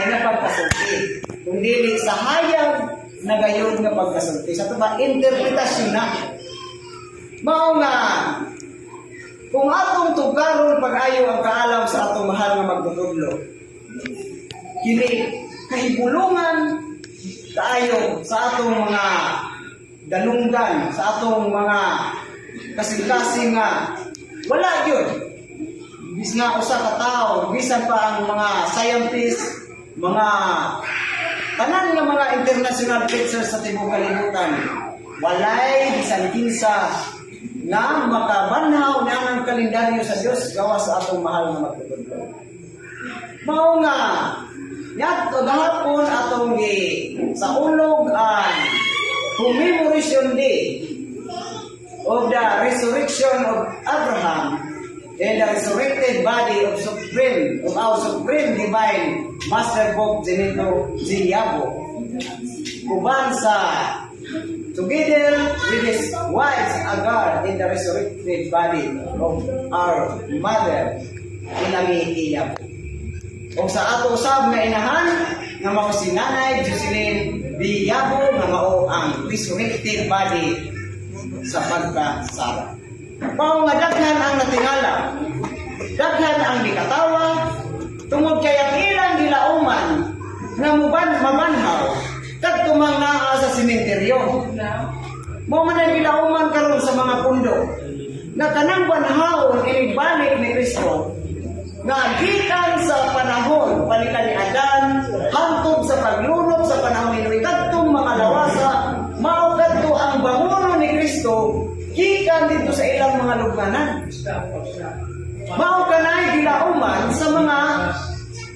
nga pagkasulti, kung dili sa hayag na gayud nga pagkasulti. Sa ba interpretasyon na. Mao nga kung atong tugaron pag-ayo ang kaalam sa atong mahal nga magtutudlo, kini kahibulungan kaayo sa atong mga dalunggan, sa atong mga kasing-kasing nga wala gyud bis nga usa ka tawo, bisan pa ang mga scientists, mga tanan nga mga international preachers sa tibuok kalibutan, walay bisan kinsa nga makabanhaw na ang kalendaryo sa Dios gawas sa atong mahal nga magtutudlo. Mao nga ngadto gahapon atong gi saulog ang commemoration day of the resurrection of Abraham and the resurrected body of our supreme divine Master Pope Benito G. Yabo uban sa together with his wife Agar in the resurrected body of our mother Inami Iyabo. O sa ato usab nga inahan nga mao si Nanay Jocelyn B. Yabo nga mao ang resurrected body sa pagkasara. Mao nga daghan ang natingala. Daghan ang nikatawa tungod kay ang ilang gilauman nga muban mabanhaw kadto mang naa sa sementeryo. Mao man ang gilauman karon sa mga pundo nga kanang banhawon inibalik ni Kristo nga gikan sa panahon pa nila ni Adan hangtod sa paglunok sa panahon ni Noe, kadtong mga lawasa mao kadto ang banguno ni Kristo gikan dito sa ilang mga lugnanan. Mao kanay gilauman sa mga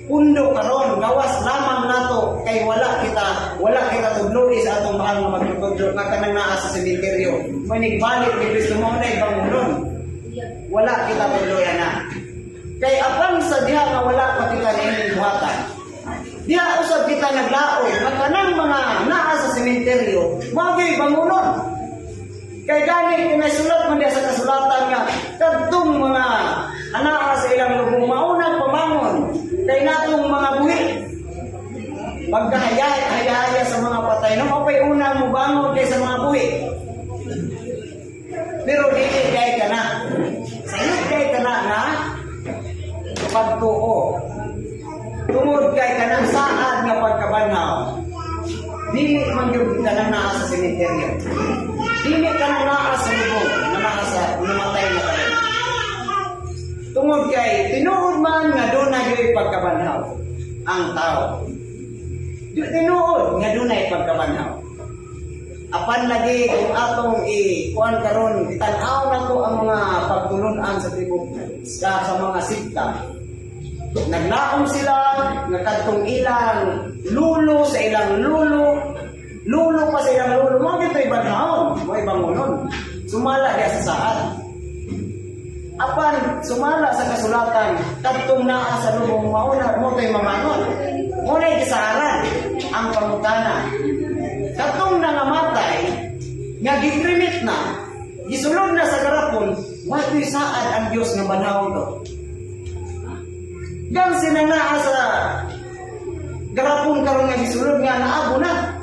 pundo karon gawas lamang nato kay wala kita tudloi sa atong mahal nga magtutudlo nga kanang naa sa sementeryo may nagbalik ni Kristo, mao na bangunon. Wala kita tudloy na kay apan sa diha nga wala pa kita niining buhatan, diha usab kita naglaom nga kanang mga naa sa sementeryo mao gyud bangunon. Kay gani kinasulat man diha sa kasulatan nga kadtong mga anaa sa ilang lubong maunang pamangon kay natong mga buhi. Pagkahaya sa mga patay no, mao pay unang mubangon kay sa mga buhi. Pero dili kay kana. Sayop kay kana na pagtuo. Tungod kay kanang saad nga pagkabanhaw, dili man gyud kanang naa sa sementeryo. Dili kanang naa sa lubong, na naa sa namatay na karon. Tungod kay tinuod man nga dunay gyud pagkabanhaw ang tao. Tinuod nga dunay pagkabanhaw. Apan lagi kung atong i kuan karon, itan-aw nato ang mga pagtulun-an sa tibok sa mga sikta. Naglaom sila nga kadtong ilang lulo sa ilang lulo, lulo pa sa ilang lulo, mao gito'y banhawon, mao bangunon. Sumala diya sa saad. Apan sumala sa kasulatan, kadtong naa sa lubong mauna mao to'y mamangon. Mao na'y kasaaran ang pangutana. Kadtong nangamatay nga gi-cremate na, gisulod na sa garapon, wa saad ang Dios nga banhawon to. Gang sinang naa sa garapon karon nga gisulod nga naabo na.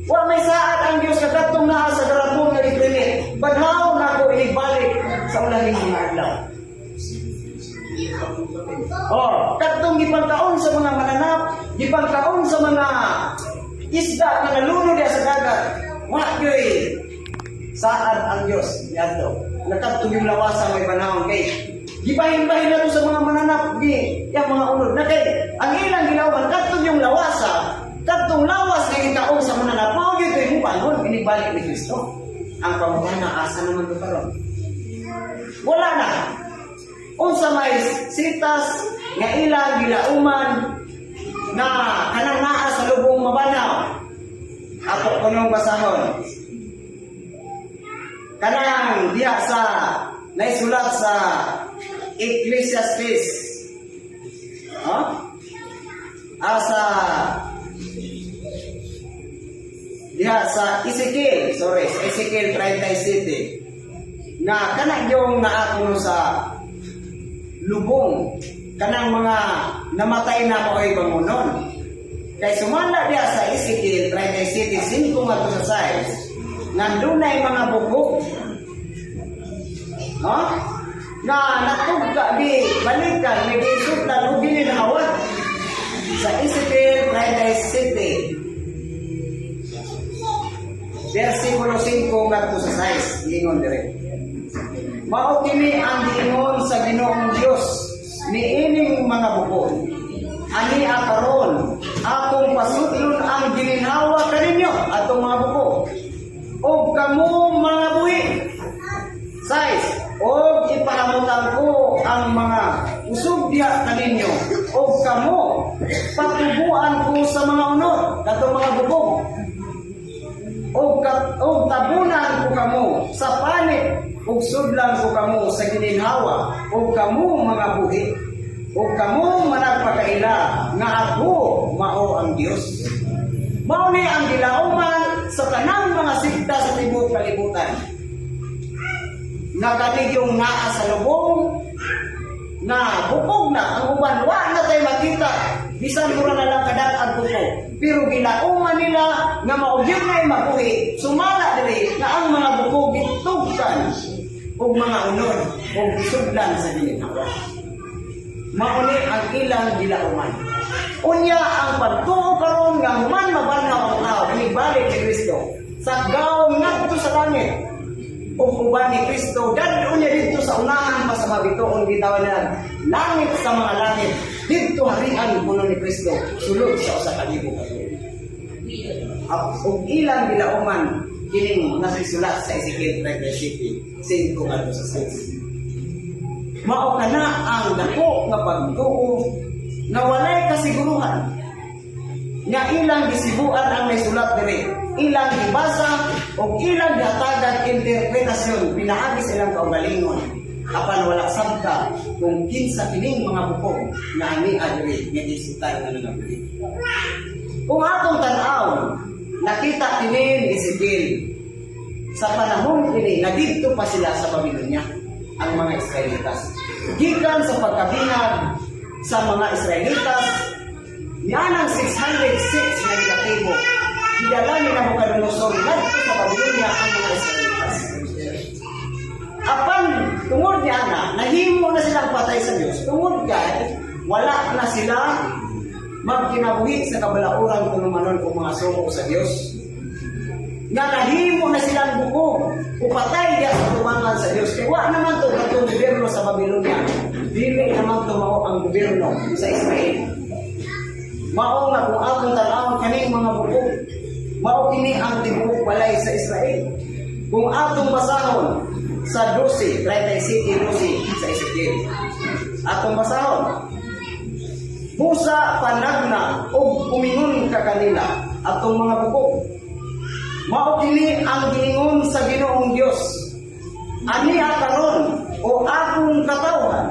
Wa may saad ang Dios nga kadtong naa sa garapon nga gi-cremate. Banhaw nako inigbalik sa ulahing mga adlaw. Oh, kadtong gipangkaon sa mga mananap, gipangkaon sa mga isda nga nalunod diya sa dagat. Wa gyoy saad ang Dios niadto. Nakadto yung lawasa may banhawon kay gibahin-bahin na to sa mga mananap gi yang mga unod na kay ang ilang gilauman kadtong yung lawasa, kadtong lawas nga gikaon sa mananap mao gyud to'y mubangon inigbalik ni Kristo. Ang pangutana, asa naman to karon? Wala na. Unsa may sitas nga ilang gilauman na kanang naa sa lubong mabanhaw? Ako kunong basahon. Kanang diha sa naisulat sa Ecclesiastes. Ha? Asa diha sa Ezekiel, sorry, sa Ezekiel 37 nga kana yung naa kuno sa lubong, kanang mga namatay na mao'y bangunon. Kay sumala diya sa Ezekiel 37:5 ngadto sa 6, nga dunay mga bukog, no? Nga natugka di balikan nga gisultan og gilinhawa sa Ezekiel 37 versikulo 5 ngadto sa 6, giingon dire: "Mao kini ang giingon sa Ginoong Dios niining mga bukog: Ani karon akong pasudlon ang gilinhawa kaninyo, atong mga bukog, ug kamo mga buhi. Sais, og ipahamutan ko ang mga usog diha kaninyo, ug kamo patubuan ko sa mga unod, katong mga bukog, ug tabunan ko kamo sa panit ug sudlan ko kamo sa gininhawa ug kamo mga buhi ug kamo managpakaila nga ako mao ang Dios." Mao ni ang gilauman sa tanang mga sikta sa tibuok kalibutan nga kanigyong naa sa lubong nga bukog na ang uban, wa na tay makita bisan mura na lang kadag ang kuko, pero gilauman nila nga mao gyud na mabuhi sumala diri nga ang mga bukog gitugkan og mga unod og gisudlan sa gilinhawa. Mao ni ang ilang gilauman. Unya ang pagtuo karon nga human mabanhaw ang tao, balik ni Kristo sa gawom ngadto sa langit ug uban ni Kristo, dad-on niya didto sa unahan pa sa mabituon, gitawag nila langit sa mga langit. Didto harian kuno ni Kristo sulod sa 1,000 ka tuig. Ug ilang gilauman kining nasisulat sa Ezekiel 37, 5 ngadto sa 6. Mao kana ang dako nga pagtuo nga walay kasiguruhan nga ilang gisibuan ang may sulat diri, ilang gibasa o ilang gihatagan interpretasyon pinaagi sa ilang kaugalingon, apan wala sabta kung kinsa kining mga bukog nga ani diri nga gisutan nga nangabuhi. Kung atong tan-aw, nakita kini ni Ezekiel sa panahon kini na didto pa sila sa Babylonia, ang mga Israelitas. Gikan sa pagkabihag sa mga Israelitas nianang 606 nga negatibo, gidala ni Nabucodonosor ngadto sa Babylonia ang mga Israelitas. Apan tungod ni ana, nahimo na silang patay sa Dios tungod kay wala na sila magkinabuhi sa kabalauran kunumanon o mga suko sa Dios nga nahimo na silang bukog o patay diya sa tumangan sa Dios, kay wa naman to katong gobyerno sa Babylonia, dili naman to mao ang gobyerno sa Israel. Mao nga kung atong tan-awon kaning mga bukog, mao kini ang tibuok balay sa Israel. Kung atong basahon sa 12, 37, 12 sa Ezekiel. Atong basahon. "Busa panagna og umingon ka kanila, atong mga bukog: Mao kini ang giingon sa Ginoong Dios: Ani karon, o akong katawhan,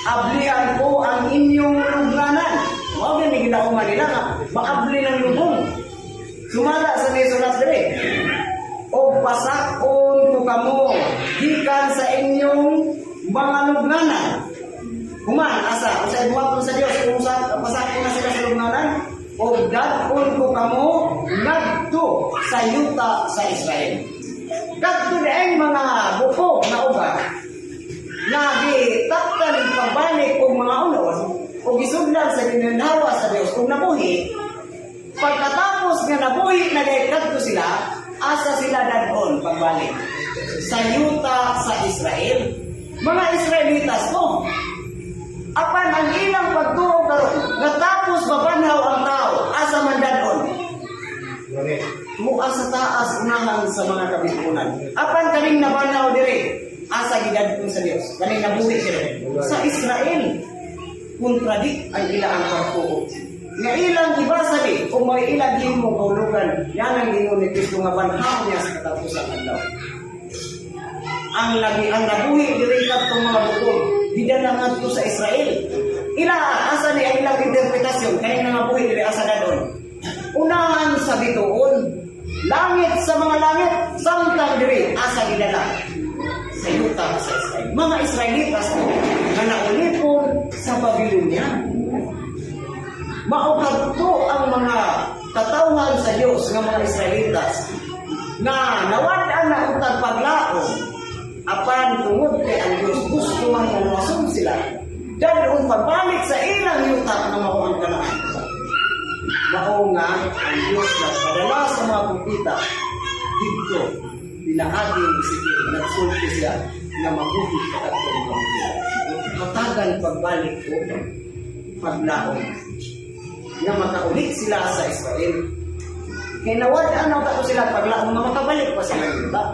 ablihan ko ang inyong lubnganan." Mao gani gilauman nila nga maabli ng lubong. Sumala sa nisulat diri. "O pasakon ko kamo gikan sa inyong mga lubnganan." Human asa usay buhaton sa Dios kung sa pasakon na sila sa lubnganan? "O dad-on ko kamo ngadto sa yuta sa Israel." Kadto diay mga bukog na ugat na gitaktan pagbalik og mga unod o gisudlan sa gininhawa sa Dios ug nabuhi. Pagkatapos nga nabuhi na kay kadto sila, asa sila dadon pagbalik? Sa yuta sa Israel. Mga Israelitas to. Apan ang ilang pagtuo karon, natapos mabanhaw ang tao, asa man dadon? Mua sa taas, unahan sa mga kabituonan. Apan kaning nabanhaw diri, asa gidadton sa Dios? Kaning nabuhi sila sa Israel. Kontradik ang ilang pagtuo. Nga ilang ibasa di, kung may ilang himo kahulugan, yan ang gingon ni Kristo nga banhaw niya sa katapusan adlaw. Ang lagi ang nabuhi diri kadtong mga bukog, gidala ngadto sa Israel. Ila asa ni ang ilang interpretasyon kay nangabuhi diri, asa dadon? Unahan sa bituon, langit sa mga langit, samtang diri asa gidala? Sa yuta sa Israel. Mga Israelitas to nga naulipon sa Babylonia. Mao kadto ang mga katawhan sa Dios nga mga Israelitas nga nawad-an na utag paglaom, apan tungod kay ang Dios gusto man nga luwason sila, dadon pagbalik sa ilang yuta nga mao ang Kanaan. Mao nga ang Dios nagpadala sa mga propeta didto pinaagi ni Ezekiel, nagsulti siya nga mabuhi pa kadtong mga buhi. Hatagan pagbalik o paglaom nga makaulit sila sa Israel. Kay nawad-an na ko sila paglaom nga makabalik pa sila yuta.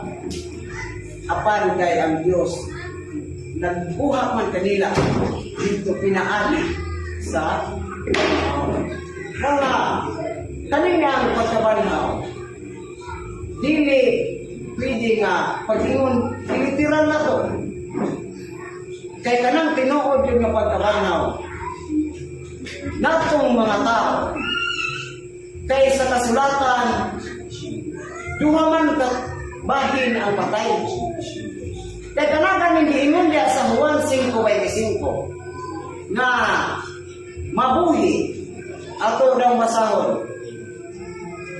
Apan kay ang Dios nagbuhat man kanila dito pinaagi sa mga kaninang pagkabanhaw. Dili pwede nga pag-ingon literal na to. Kay kanang tinuod yung nga pagkabanhaw natong mga tao, kay sa kasulatan duha man ka bahin ang patay. Kay kana ganing giingon diya sa Juan 5:25 nga mabuhi, ato daw basahon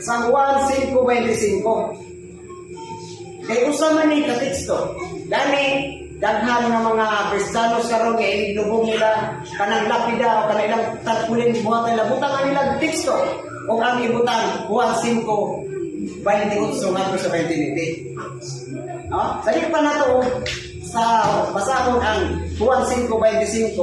sa Juan 5:25 kay usa man ni ka teksto. Gani daghan nga mga Kristiyanos karon nga iniglubong nila kanang lapida o kanang ilang tarpaulin, buhatan nila, butang ang ilang teksto o ang ibutang Juan 5:28 ngadto sa 29. No? Sa pa na to sa basahon ang Juan 5:25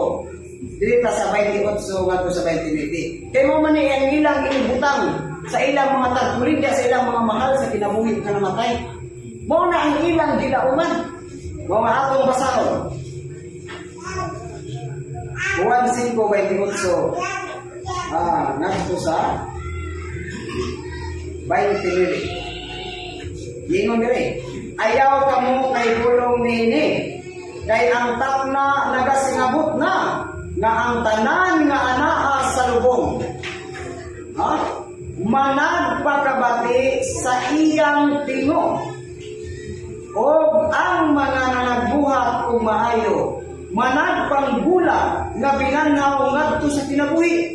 dili ta sa 28 ngadto sa 29. Kay mao man ni ang ilang inibutang sa ilang mga tarpaulin sa ilang mga mahal sa kinabuhi nga namatay. Mao na ang ilang gilauman. Mao nga atong basahon. Juan 5:28 ngadto sa 29. Ingon diri, "Ayaw kamo kahibulong niini, kay ang takna nagasingabot na nga ang tanan nga anaa sa lubong, ha, managpakabati sa iyang tingo, og ang mga nanagbuhat og maayo managpanggula nga binanhaw ngadto sa kinabuhi,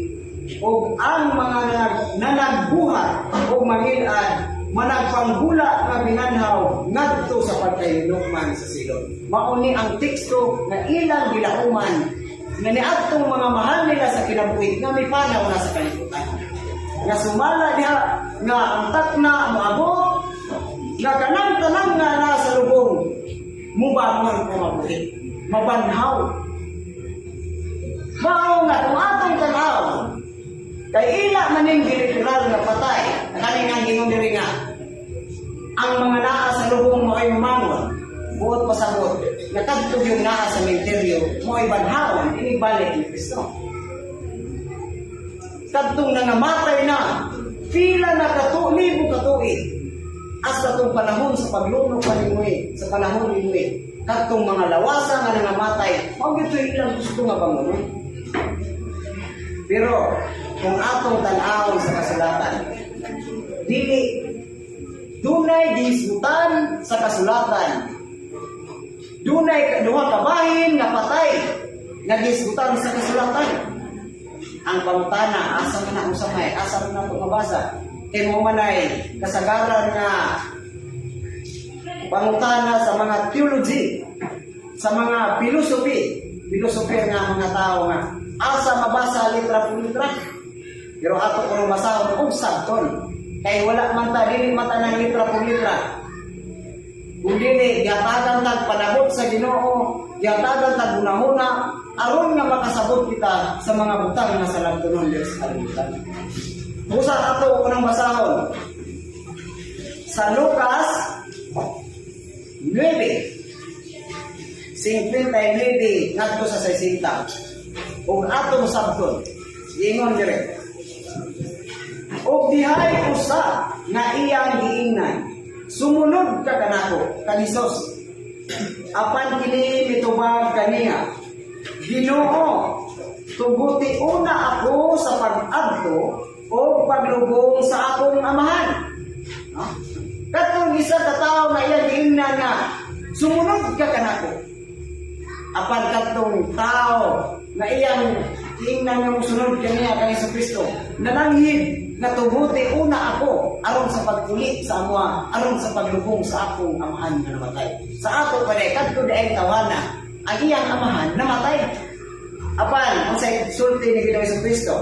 og ang mga nanagbuhat og mangil-ad managpanggula nga binanhaw ngadto sa pagkahilukman sa silot." Mao ni ang teksto nga ilang gilauman nga niadtong mga mahal nila sa kinabuhi nga mipanaw na sa kalibutan. Nga sumala diha nga ang takna moabot nga kanang tanan nga nasa lubong mubangon o mabuhi, mabanhaw. Mao nga kung atong tanaw, kay ila maning giliteral nga patay, kani nga gingon diri nga ang mga naa sa lubong mo ay mumangon, buot pasabot nga kadto yung naa sa menteryo mo ay banhawon inibalik ni Kristo. Kadtong nangamatay na pila na libo katuig hasta tong panahon sa paglunok pa ni Noe, sa panahon ni Noe, kadtong mga lawasa nga nangamatay, mao gyud ilang gusto nga bangonon. Pero kung atong tan-awon sa kasulatan, dili dunay gihisgutan sa kasulatan. Dunay duha ka bahin nga patay nga gihisgutan sa kasulatan. Ang pangutana, asa man na usamay, asa man na ito mabasa? Kay mao man ay kasagaran nga pangutana sa mga theology, sa mga philosophy, philosopher nga mga tao nga asa mabasa litra por litra. Pero ato kuno basahon og sabton. Kay wala man ta, dili man ta ng litra por litra. Kung dili, gihatagan tag panabot sa Ginoo, gihatagan tag hunahuna aron nga makasabot kita sa mga butang nga salabtonon diri sa kalibutan. Usa ato kunang basahon sa Lucas 9:59 ngadto sa 60 ug atong sabton. Ingon dire, "Og dihay usa nga iyang giingnan, 'Sumunod ka kanako,' kan Hesus. Apan kini mitubag kaniya, 'Ginoo, tuguti una ako sa pag-adto o paglubong sa akong amahan.'" No? Katong isa ka tawo nga iyang giingnan nga, "Sumunod ka kanako." Apan katong tao nga iyang Giingnan nga mosunod kaniya kang Hesus Kristo. Nananghid nga tuguti una ako aron sa pagpuli sa amoa, aron sa paglubong sa akong amahan nga namatay. Sa ato pa diay, kadto diay tawana, ang iyang amahan namatay. Apan, unsay sulti ni Ginoong Hesus Kristo?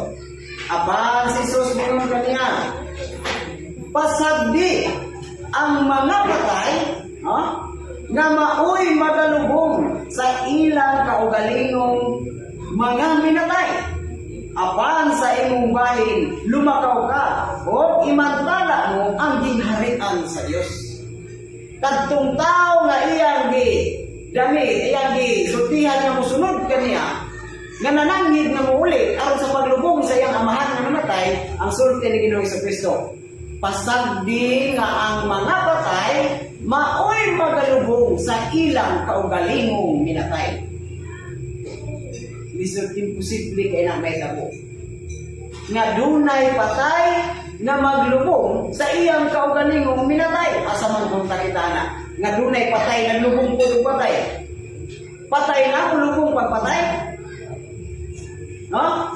Apan si Jesus moingon kaniya, "Pasagdi ang mga patay, ha, nga maoy magalubong sa ilang kaugalingong mga minatay. Apan sa imong bahin, lumakaw ka o imantala mo ang gingharian sa Dios." Kadtong tao nga iyang gi damit, iyang gi sultihan nga mosunod kaniya, nga nananghid nga muuli aron sa paglubong sa iyang amahan nga namatay, ang sulti ni Ginoong Kristo, "Pasagdi nga ang mga patay maoy magalubong sa ilang kaugalingong minatay." Lisod, imposible kay na mahitabo nga dunay patay nga maglubong sa iyang kaugalingong minatay. Asa man kung kita na nga dunay patay nga lubong po og patay? Patay na, mulubong pagpatay, no?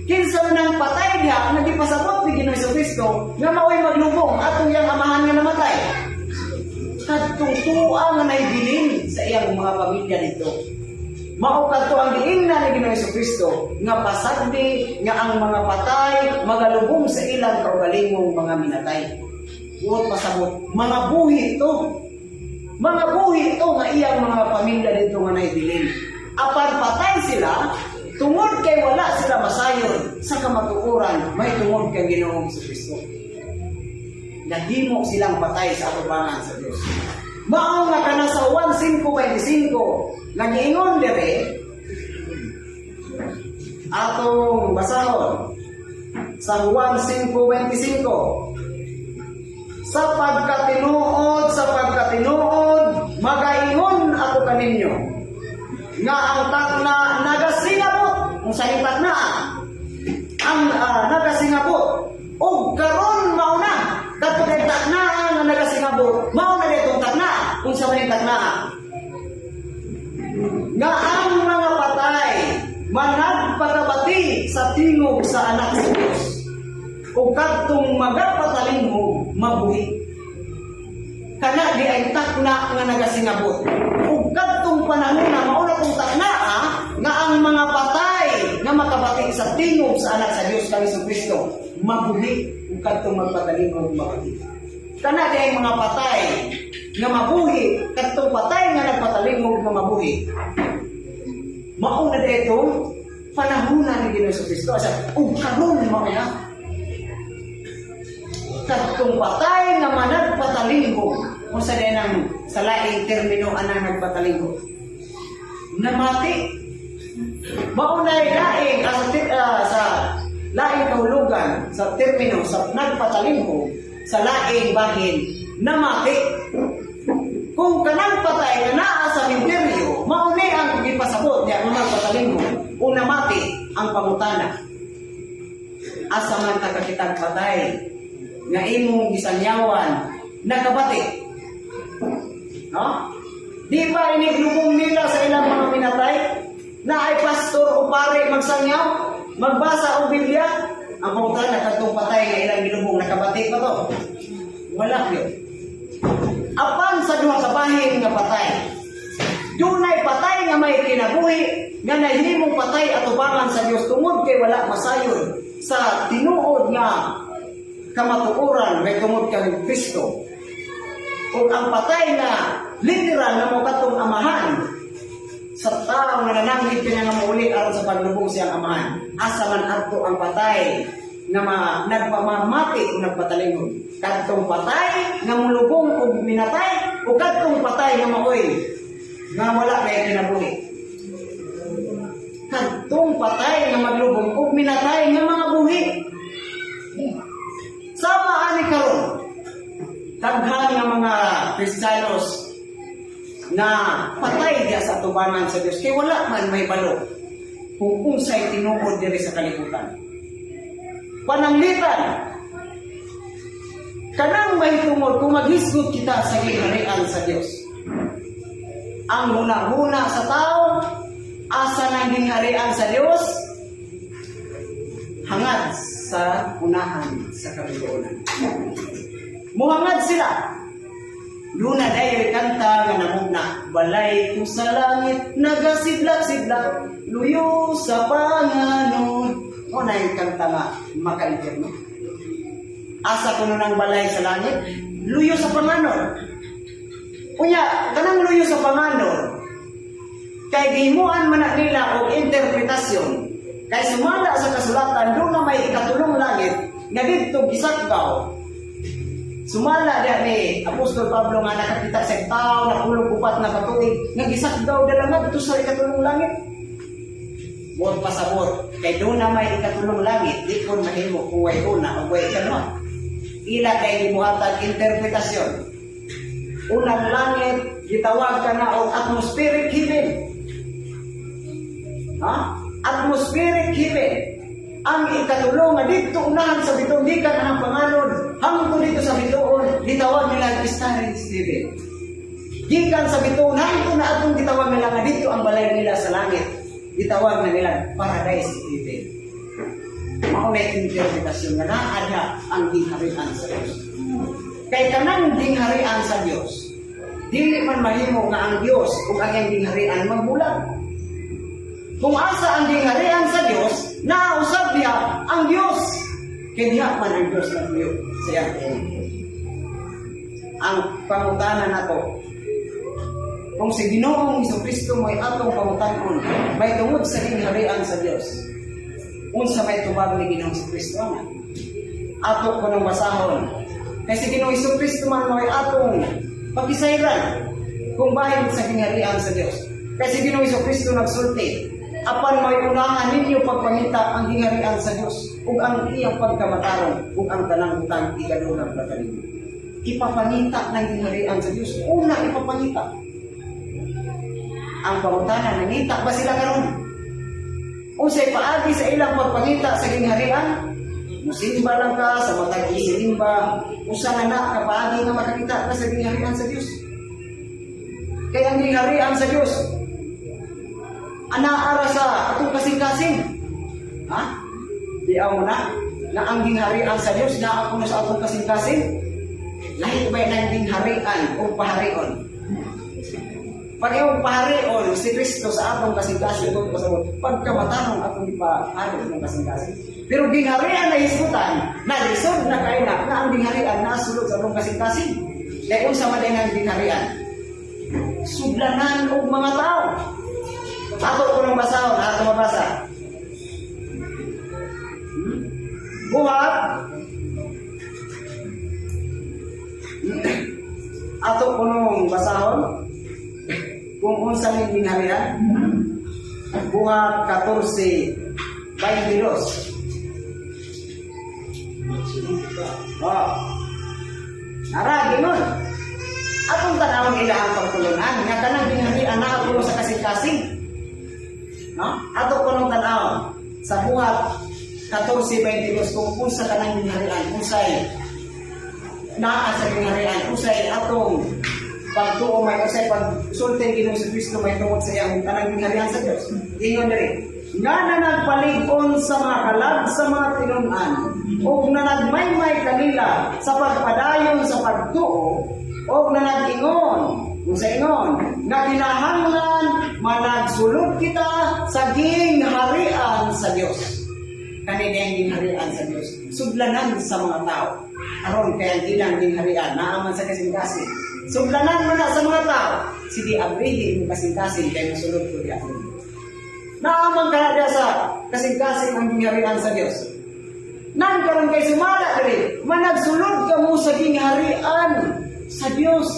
Kinsa man ang patay diha nga gipasabot ni Ginoong Kristo nga maoy maglubong atong iyang amahan nga namatay? Kadtong tuwa nga naibilin sa iyang mga pamilya dito. Mao kadto ang giingnan ni Ginoong Kristo nga pasagdi nga ang mga patay magalubong sa ilang kaugalingong mga minatay. Buot pasabot, mga buhi to. Mga buhi to nga iyang mga pamilya dito nga naibilin. Apan patay sila tungod kay wala sila masayon sa kamatuoran may tungod kay Ginoong Kristo. Nahimo silang patay sa atubangan sa Dios. Mao nga kana sa 1:5.25 nagiingon dire, atong basahon sa Juan 5:25, "Sa pagkatinuod, magaingon ako kaninyo nga ang takna nagasingabot." Kung sa takna ang nagasingabot og karon mao na kadto kay takna nga nagasingabot, mao na ditong takna. Unsa man yung takna? Nga ang mga patay managpakabati sa tingog sa Anak sa Dios ug kadtong magapatalinghog mabuhi. Kana di ay takna nga nagasingabot ug kadtong panahon na mao na tong takna nga ang mga patay nga makabati sa tingog sa Anak sa Dios kang Kristo mabuhi ug kadtong magpatalingog mabuhi. Kana di ay mga patay nga mabuhi, kadtong patay nga nagpatalingog nga mabuhi. Mao na dito panahon ni Ginoong Kristo sa ug karon mao na kadtong patay nga managpatalingog. Kung sa ang sa laing termino anang nagpatalingog? Namati. Mao na laing sa laing kahulugan sa termino sa nagpatalingog sa laing bahin, namati. Kung kanang patay nga naa sa minteryo mao ni ang gipasabot diya nga magpatalingog o namati, ang pangutana, asa man ta kakitag patay nga imong gisanyawan nakabati? No? Di ba iniglubong nila sa ilang mga minatay na ay pastor o pare magsangyaw, magbasa og Biblia? Ang pangutana, kadtong patay nga ilang gilubong, nakabati pa to? Wala yun. Apan sa duha ka bahin nga patay, dunay patay nga may kinabuhi nga nahimong patay atubangan sa Dios tungod kay wala masayon sa tinuod nga kamatuoran may tungod kang Kristo. Ug ang patay na literal na mo katong amahan sa tao nga nananghid kanya nga muuli aron sa paglubong siyang amahan. Asa man adto ang patay nga nagpamamati o nagpatalingog? Kadtong patay nga mulubong og minatay o kadtong patay nga maoy nga wala kay kinabuhi? Kadtong patay nga maglubong og minatay nga mga buhi. Sama ani karon, daghan nga mga Kristiyanos na patay diya sa atubangan sa Dios kay wala man may balo kung unsay tinuod diri sa kalibutan. Pananglitan kanang mahitungod kung maghisgot kita sa gingharian sa Dios, ang huna-huna sa tao, asa nang gingharian sa Dios? Hangad sa unahan sa kabituonan. Muhangad sila. Duna dayo'y kanta nga namugna, "Balay ko sa langit, nagasidlak-sidlak, luyo sa panganod." Mao na yung kanta nga maka-impyerno. Asa kuno ng balay sa langit? Luyo sa panganod. Unya, kanang luyo sa panganod, kay gihimuan man na nila og interpretasyon, kay sumala sa kasulatan, duna may ikatulong langit, nga didto gisakgaw. Sumala diya ni Apostol Pablo nga nakakita sa tao na pulong upat na katuig nga gisakgaw dala ngadto sa ikatulong langit. Buot pasabot, kay duna may ikatulong langit, di kon mahimo kung way una o way ikaduha. Ila kay gibuhatag interpretasyon. Unang langit, gitawag ka na og atmospheric heaven. Ha? Atmospheric heaven. Ang ikatulo nga didto unahan sa bituon, gikan ang panganod hangtod didto sa bituon, gitawag nila starry heaven. Gikan sa bituon hangtod na atong gitawag nila nga didto ang balay nila sa langit. Gitawag na nila paradise heaven. Mao na interpretasyon nga naa diha ang gingharian sa Dios. Kay kanang gingharian sa Dios, dili man mahimo nga ang Dios ug ang iyang gingharian magbulag. Kung asa ang gingharian sa Dios, nausab diha ang Dios. Kay diha man ang Dios nagpuyo sa iyang trono. Ang pangutana nato, kung si Ginoong Kristo mo'y atong pangutanon, may tungod sa gingharian sa Dios, unsa may tubag ni Ginoong Kristo ana? Ato ko nang basahon. Kay si Ginoong Kristo man mo'y atong pakisayran kung bahin sa gingharian sa Dios. Kay si Ginoong Kristo nagsulti, "Apan may unahan ninyo pagpangita ang gingharian sa Dios ug ang iyang pagkamatarong, ug ang tanang butang igadungan pa kaninyo." Ipapangita ng gingharian sa Dios. Una, ipapangita. Ang pangutana, nangita ba sila karon? Unsay paagi sa ilang pagpangita sa gingharian? Musimba lang ka sa matag isinimba, usa na na ka paagi nga makakita ka sa gingharian sa Dios. Kaya ang gingharian sa Dios, anaa ra sa atong kasing-kasing. Ha? Di mo na na ang gingharian sa Dios naa kuno sa atong kasing-kasing. Lahi ba ng gingharian o paharion? Pag iyong paharion si Kristo sa atong kasing-kasing, kung pasabot, pagkamatarong atong ipahari ng kasing-kasing. Pero gingharian na hisgutan, na lisod na kay na, na ang gingharian nasulod sa atong kasing-kasing. Kaya unsa man ang gingharian? Sudlanan og mga tao. Ato ko nang basahon, ato mabasa. Buhat. Ato ko nung basahon kung unsa ning gingharian. Buhat 14:22. Oh. Nara, gingon. Atong tanawon ila ang pagtulunan nga kanang gingharian naa kuno sa kasing-kasing. No? Ato kunong tanawon sa Buhat 14:22 kung unsa kanang gingharian, unsay naa sa gingharian, unsay atong pagtuo may unsay pagsulti Ginoong sa Kristo may tungod sa iyang kanang gingharian sa Dios. Ingon diri, nga nanagpalig-on sa mga kalag sa mga tinun-an ug nanagmaymay kanila sa pagpadayon sa pagtuo ug nanag-ingon kung sa ingon nga kinahanglan managsulod kita sa gingharian sa Dios. Kani ang gingharian sa Dios, sudlanan sa mga tao. Aron kay ang ilang gingharian naa man sa kasing-kasing. Sudlanan mo na sa mga tao. Sige, abrihi mo kasing-kasing kay mosulod ko diha. Naa man ka diha sa kasing-kasing ang gingharian sa Dios. Nan karon kay sumala diri, managsulod ka mo sa gingharian sa Dios.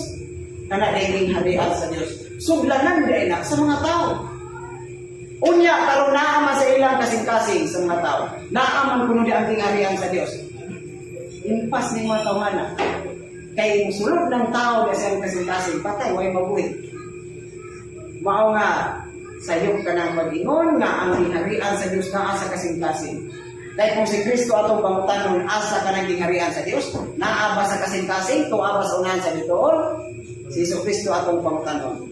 Kana dai gingharian sa Dios. Sudlanan dai na sa mga tao. Unya karon naa man sa ilang kasing-kasing sa mga tao. Naa man kuno di ang gingharian sa Dios. Impas ni mga tawhana. Kay musulod ng tao sa iyang kasing-kasing, patay, way mabuhi. Mao nga sayop ka nang mag-ingon nga ang gingharian sa Dios naa sa kasing-kasing. Kay kung si Kristo atong pangutanon, asa ka ng gingharian sa Dios, naa ba sa kasing-kasing, tuwa ba sa unahan sa bituon? Si Jesu Kristo atong pangutanon.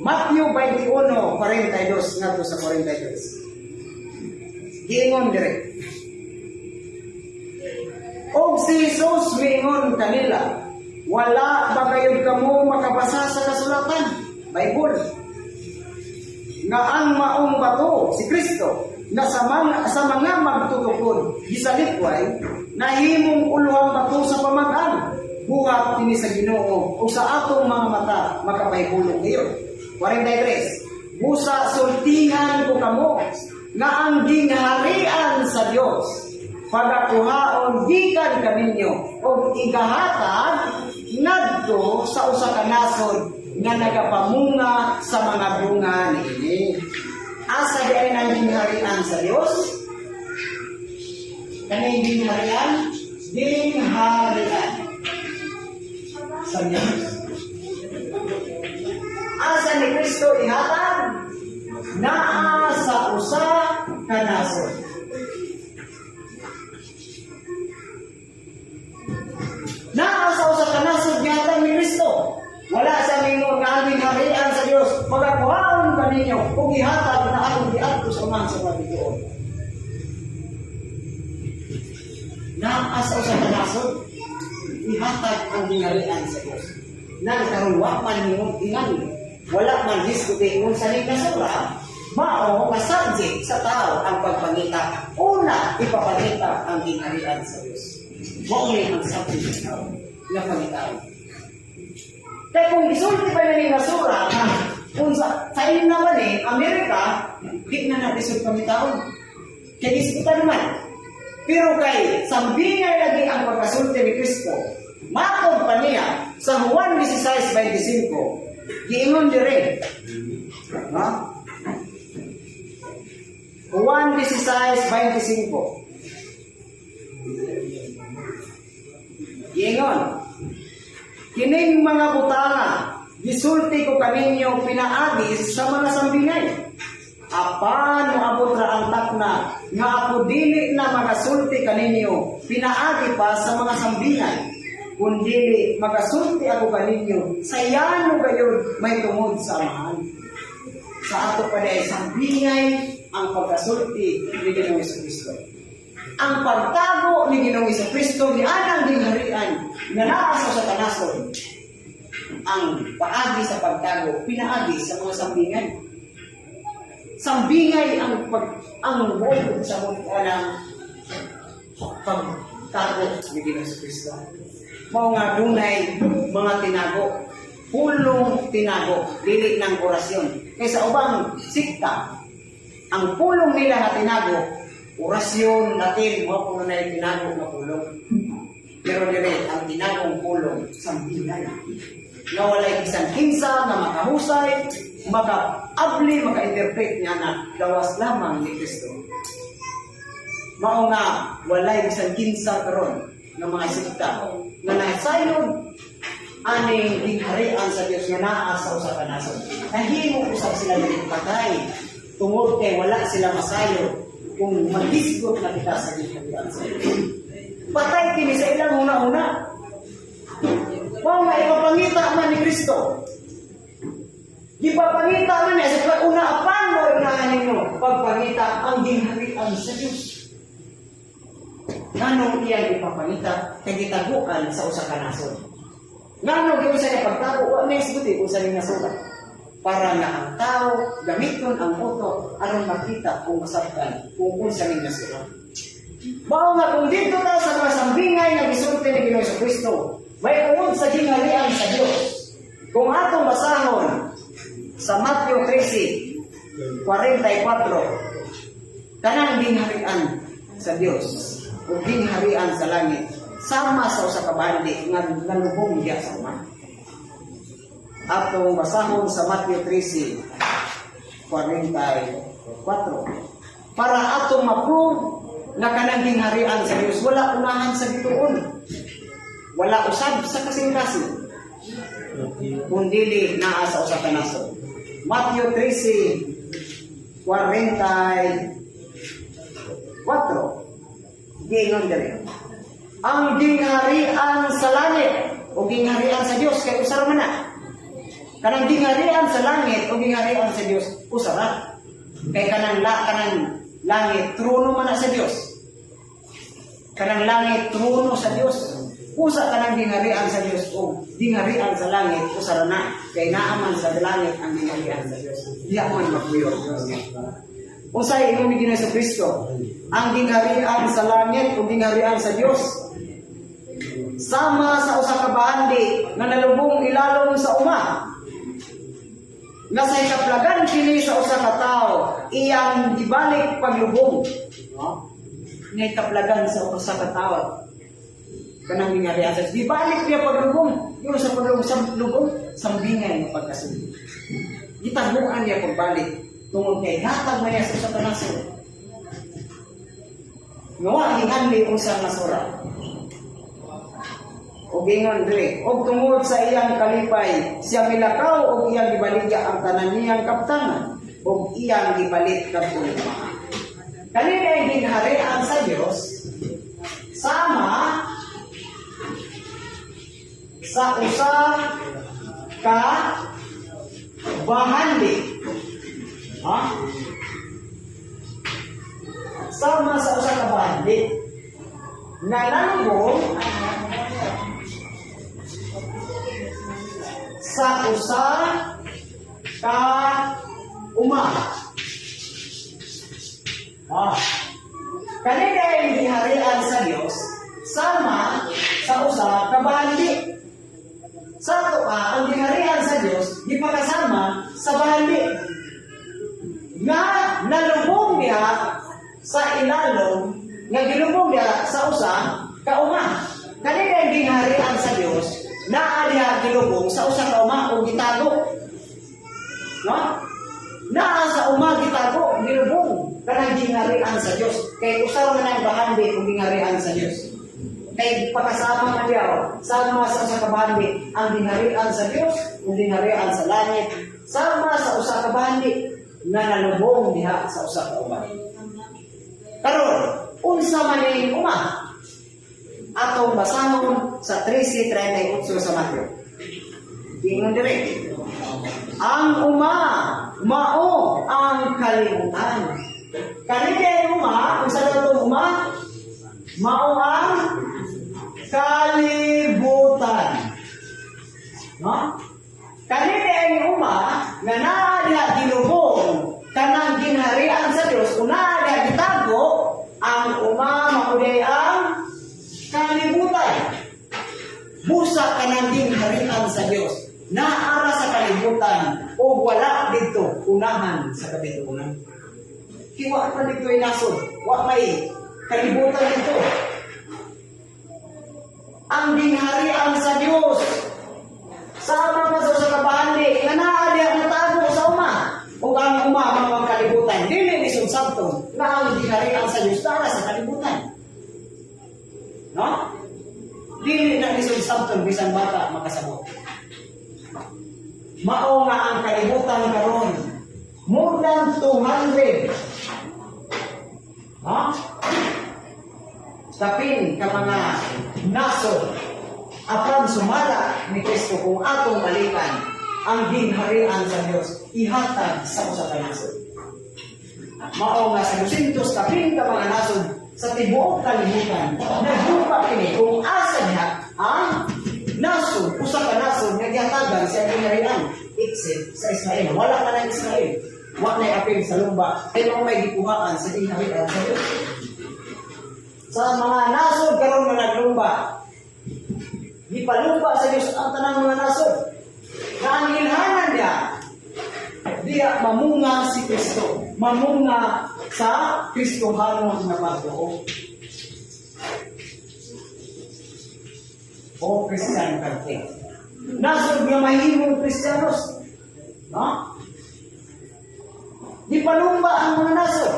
Matthew 21:42 ngadto sa 43. Giingon dire. Og si Jesus miingon kanila, "Wala ba gayud kamo makabasa sa kasulatan?" Bible. "Nga ang maong bato, si Kristo, nga sa mga magtutukod gisalikway, nahimong uluhang bato sa pamag-an. Buhat kini sa Ginoo ug sa atong mga mata makapahibulong gayud." 43. "Busa sultihan ko kamo nga ang gingharian sa Dios pagakuhaon gikan kaninyo ug igahatag ngadto sa usa ka nasod nga nagapamunga sa mga bunga niini." Asa di ay nang gingharian sa Dios? Kaning gingharian? Gingharian sa Dios. Asa ni Kristo ihatag? Naa sa usa ka nasod. Naa sa usa ka nasod gihatag ni Kristo. Wala sa mingon nga ang harian sa Dios pagakuhaon kaninyo ug ihatag na atong giadto sa unahan sa mga bituon. Naa sa usa ka nasod ihatag ang gingharian sa Dios. Nang karon wa man ningon ingan, wala man diskuti kung sa ning nasura, mao nga subject sa tao ang pagpangita. Una, ipapangita ang gingharian sa Dios. Mao ni ang subject sa tao nga pangitaon. Kaya kung gisulti pa na ning nasura nga kung sa inyo naman eh, Amerika, di na natin sa pangitaon. Kaya diskuta naman. Pero kay sambingay lagi ang pagkasulti ni Kristo, matod pa niya sa Juan 16:25, giingon dire. No? Juan 16:25. Giingon, "Kining mga butanga, gisulti ko kaninyo pinaagi sa mga sambingay. Apan moabot ra ang takna nga ako dili na magasulti kaninyo pinaagi pa sa mga sambingay, kundili magasulti ako kaninyo sa yano gayud may tungod sa Amahan." Sa ato pa diay, sambingay ang pagkasulti ni Ginoong Kristo. Ang pagtago ni Ginoong Kristo ni anang gingharian nga naa sa usa ka nasod, ang paagi sa pagtago pinaagi sa mga sambingay. Sambingay ang buong sa ng pagtago ni Ginoong Kristo. Mao nga dunay mga tinago, pulong tinago, dili ng orasyon. Kaysa ubang sikta, ang pulong nila nga tinago, orasyon, Latin, mao kuno na tinago nga pulong. Pero dire ang tinagong pulong, sambingay. Nga walay bisan kinsa nga makahusay, makaabli, maka-interpret niya na gawas lamang ni Kristo. Mao nga walay bisan kinsa karon nga mga sikta nga nasayod aning gingharian sa Dios nga naa sa usa ka nasod. Nahimo usab sila dili patay tungod kay wala sila masayod kung maghisgot na kita sa gingharian sa Dios. Patay kini sa ilang una-una. Mao nga ipapangita man ni Kristo. Gipapangita man niya sa una, apan mo unahan ninyo pagpangita ang gingharian sa Dios. Nganong iyang ipapangita kay gitaguan sa usa ka nasod? Nganong giunsa niya pagtago? Wa may isguti kung sa ning nasulat. Para nga ang tao gamiton ang utok aron makita kung masabtan kung unsa ning nasulat. Mao nga kung dito ta sa mga sambingay nga gisulti ni Ginoong Kristo, may tungod sa gingharian sa Dios. Kung atong basahon sa Matthew 13:44, kanang gingharian sa Dios o gingharian sa langit sama sa usa ka bandi nga nalubong diya sa uma. Atong basahon sa Matthew 13:44 para atong ma-prove na kanang gingharian sa Dios wala unahan sa bituon. Wala usab sa kasing-kasing kung dili naa sa usa ka nasod. Matthew 13:44. Giingon diri. Ang gingharian sa langit o gingharian sa Dios kay usa ra man na. Kanang gingharian sa langit o gingharian sa Dios usa ra. Kay kanang langit trono man na sa Dios. Kanang langit, trono sa Dios. Usa kanang gingharian sa Dios o gingharian sa langit, usa ra na kay naa man sa langit ang gingharian sa Dios. Diha man magpuyo ang Dios. Unsay ingon ni Ginoong Kristo? Ang gingharian sa langit o gingharian sa Dios sama sa usa ka bahandi nga nalubong ilalom sa uma, nga sa ikaplagan kini sa usa ka tawo, iyang gibalik paglubong, no? Nga ikaplagan sa usa ka tawo kanang gingharian sa gibalik niya paglubong. Yung sa paglubong sa lubong, sambingay nga pagkasulti, gitaguan niya pagbalik tungod kay hatag man niya sa usa ka nasod nga wa gianli unsa nasura. Ug ingon diri, og tungod sa iyang kalipay, siya milakaw og iyang gibaligya ang tanan niyang kaptangan ug iyang gipalit kadtong uma. Kani kay gingharian sa Dios sama sa usa ka bahandi. Ha? Sama sa usa ka bahandi nga nalubong sa usa ka uma. Ah. Kani kay gingharian sa Dios sama sa usa ka bahandi. Sa ato pa, ang gingharian sa Dios gipakasama sa bahandi nga nalubong niya sa ilalom, nga gilubong niya sa usa ka uma. Kani kay gingharian sa Dios naa diha gilubong sa usa ka uma o gitago. No? Naa sa uma gitago, gilubong kanang gingharian sa Dios. Kay usa man ang bahandi ug gingharian sa Dios. Kay pakasama man diha, sama sa usa ka bahandi ang gingharian sa Dios ug gingharian sa langit, sama sa usa ka bahandi nga nalubong diha sa usa ka uma. Karon, unsa man ning uma? Atong basahon sa 13:38 sa Mateo. Ingon diri. Ang uma mao ang kalibutan. Kani kay uma, unsa daw tong uma? Mao ang kalibutan. No? Kani kay uma nga naa diha gilubong kanang gingharian sa Dios, ug naa diha gitago ang uma, mao diay ang kalibutan. Busa kanang gingharian sa Dios naara sa kalibutan o wala didto unahan sa kabituonan. Kay wa pa didto nasod, wa may kalibutan didto. Ang gingharian sa Dios sama man sa usa ka bahandi nga naa diha natago sa uma. Ug ang uma mao ang kalibutan. Dili lisod sabton nga ang gingharian sa Dios naa sa kalibutan. No? Dili na lisod sabton, bisan bata makasabot. Mao nga ang kalibutan karon more than 200, ha? Kapin ka mga nasod apan sumala ni Kristo, kung atong balikan ang gingharian sa Dios ihatag sa usa ka nasod. Mao nga sa 200 kapin ka mga nasod sa tibuok kalibutan nagdupa kini kung asa niya ang nasod, usa ka nasod nga gihatagan sa gingharian, except sa Israel. Wala ka ng Israel. Wa na apil sa lumba. Kay mao may gikuhaan sa gingharian sa Dios. Sa mga nasod karon nga naglumba, gipalumba sa Dios ang tanang mga nasod. Na ang ilhanan niya, diya mamunga si Kristo. Mamunga sa Kristohano nga pagtuo o Christian faith. Nasod nga mahimong Kristiyanos. No? Gipalumba ang mga nasod.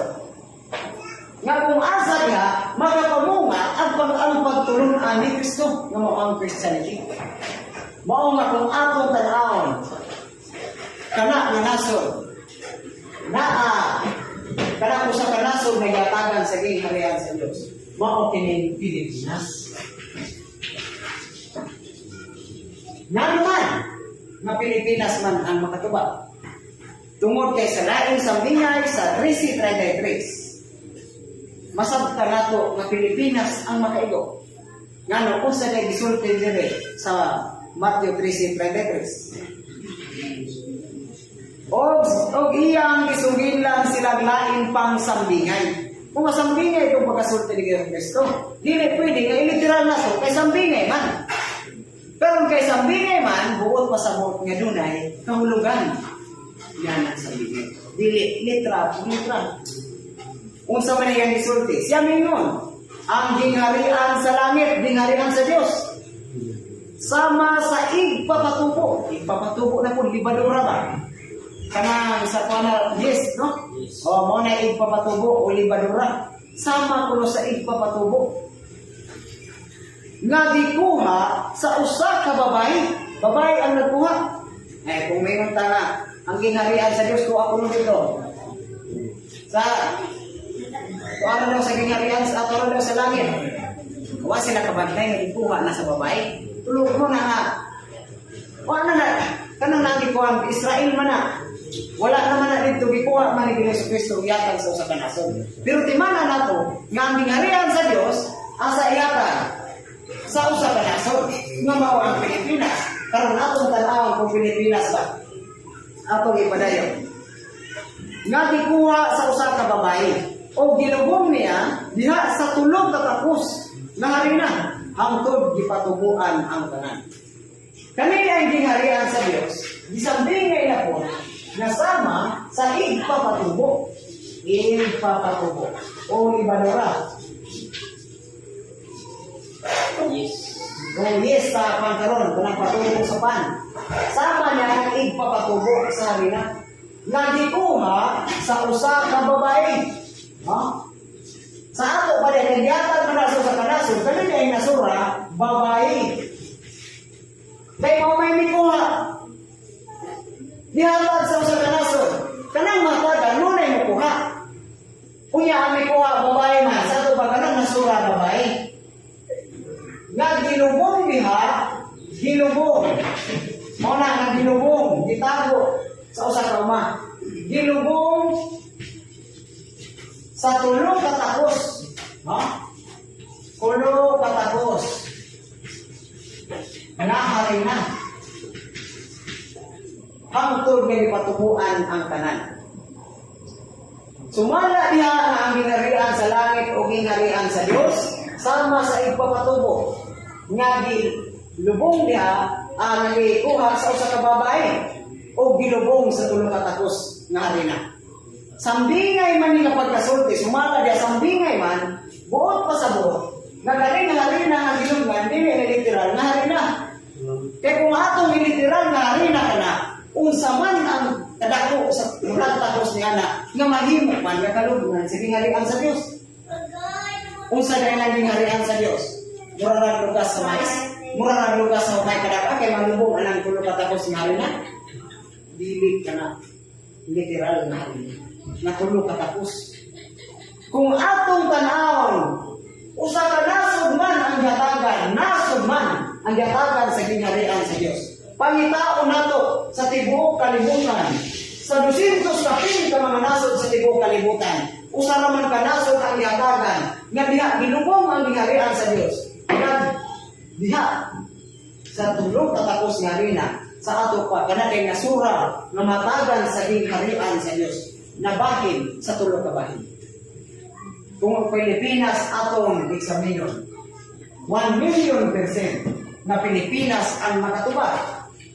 Nga kung asa niya, makapamunga ang pagtulunan ni Kristo nga mao ang Christianity. Mao nga kung atong tan-awon, kana nga nasod, naa, kana usa ka nasod nga gihatagan sa gingharian sa Dios, mao kining Pilipinas. Ngano man nga Pilipinas man ang makatubag? Tungod kay sa laing sambingay sa 13:33. Masabta nato nga Pilipinas ang makaigo. Ngano, unsa kay gisulti dire sa Matthew 13:33? Og iyang gisugilan sila lain pang sambingay. Kung masambingay itong pagkasulti ni Yesu Kristo, dili pwede nga iliteral na to, kay sambingay man. Pero kay sambingay man, buot pa sa buot nga dunay kahulugan. Yan ang sambingay. Dili literal, literal. Unsa man iyang gisulti? Siya mingon, ang gingharian sa langit, gingharian sa Dios. Sama sa igpapatubo. Igpapatubo na po, libadura ba? Kanang sa kuana, yes, no? Yes. O, mo na igpapatubo o libadura. Sama kuno sa igpapatubo. Nga gikuha sa usa ka babae. Babae ang nagkuha. Eh, kung mayroon ta nga, ang gingharian sa Diyos, kuha ko dito. Sa kuha daw sa gingharian sa ato daw sa langit. Wa sila kabantay nga gikuha na sa babae. Tulog mo na nga. Wa na na kanang nagikuha Israel man na. Wala naman na dito gikuha man ni Jesu Kristo gihatag sa usa ka nasod. Pero timana nato nga ang gingharian sa Dios asa ihatag sa usa ka nasod nga mao ang Pilipinas. Karon atong tan-awon kung Pilipinas ba. Atong ipadayon. Nga gikuha sa usa ka babae o gilubong niya diha sa tulo ka takos nga harina hangtod gipatubuan ang tanan. Kani ang gingharian sa Dios, gisambingay na po nga sama sa igpapatubo. Igpapatubo o libadura. Yes. O yes sa pangkaron, kanang patubo sa pan. Sama niya ang igpapatubo sa harina. Nga gikuha sa usa ka babae. Ha? Sa ato pa rin, nagyatag man na sa usa ka nasod, kani ay nasura, babae. Kay mao may mikuha. Nihatag sa usa ka nasod. Kanang matagan, nunay mukuha. Unya ang mikuha, babae man. Sa ato pa kanang nasura, babae. Nga gilubong diha, gilubong. Mao na nga gilubong, gitago sa usa ka uma. Gilubong sa tulo ka takos. No? Tulo ka takos. Nga harina. Hangtod nga gipatubuan ang tanan. Sumala diha nga ang gingharian sa langit o gingharian sa Dios sama sa igpapatubo nga gilubong diha ang gikuha sa usa ka babae o gilubong sa tulo ka takos nga harina. Sambingay man ni nga pagkasulti, sumala diha sambingay man, buot pa sa buot. Nga kani nga harina nga gilubngan dili na literal nga harina. Kaya kung atong literal nga harina kana, unsa man ang kadako sa murag takos ni ana nga mahimo man nga kalubngan sa gingharian sa Dios. Unsa dahil ang gingharian sa Dios? Mura rang lugas sa mais, mura rang lugas sa ukay kadaka kay malubong anang tulo ka takos nga harina. Dili kana literal nga harina. Nga tulo ka takos. Kung atong tan-awon, usa ka nasod man ang gatagan, nasod man ang gatagan sa gingharian sa Dios. Pangitaon nato sa tibuok kalibutan, sa 200 kapin ka mga nasod sa tibuok kalibutan, usa ra man ka nasod ang gihatagan nga diha gilubong ang gingharian sa Dios. Nga diha sa tulo ka takos nga harina sa ato pa kana kay nasura nga matagan sa gingharian sa Dios nabahin sa tulo ka bahin. Kung ang Pilipinas atong eksaminon, 1,000,000% na Pilipinas ang makatubag.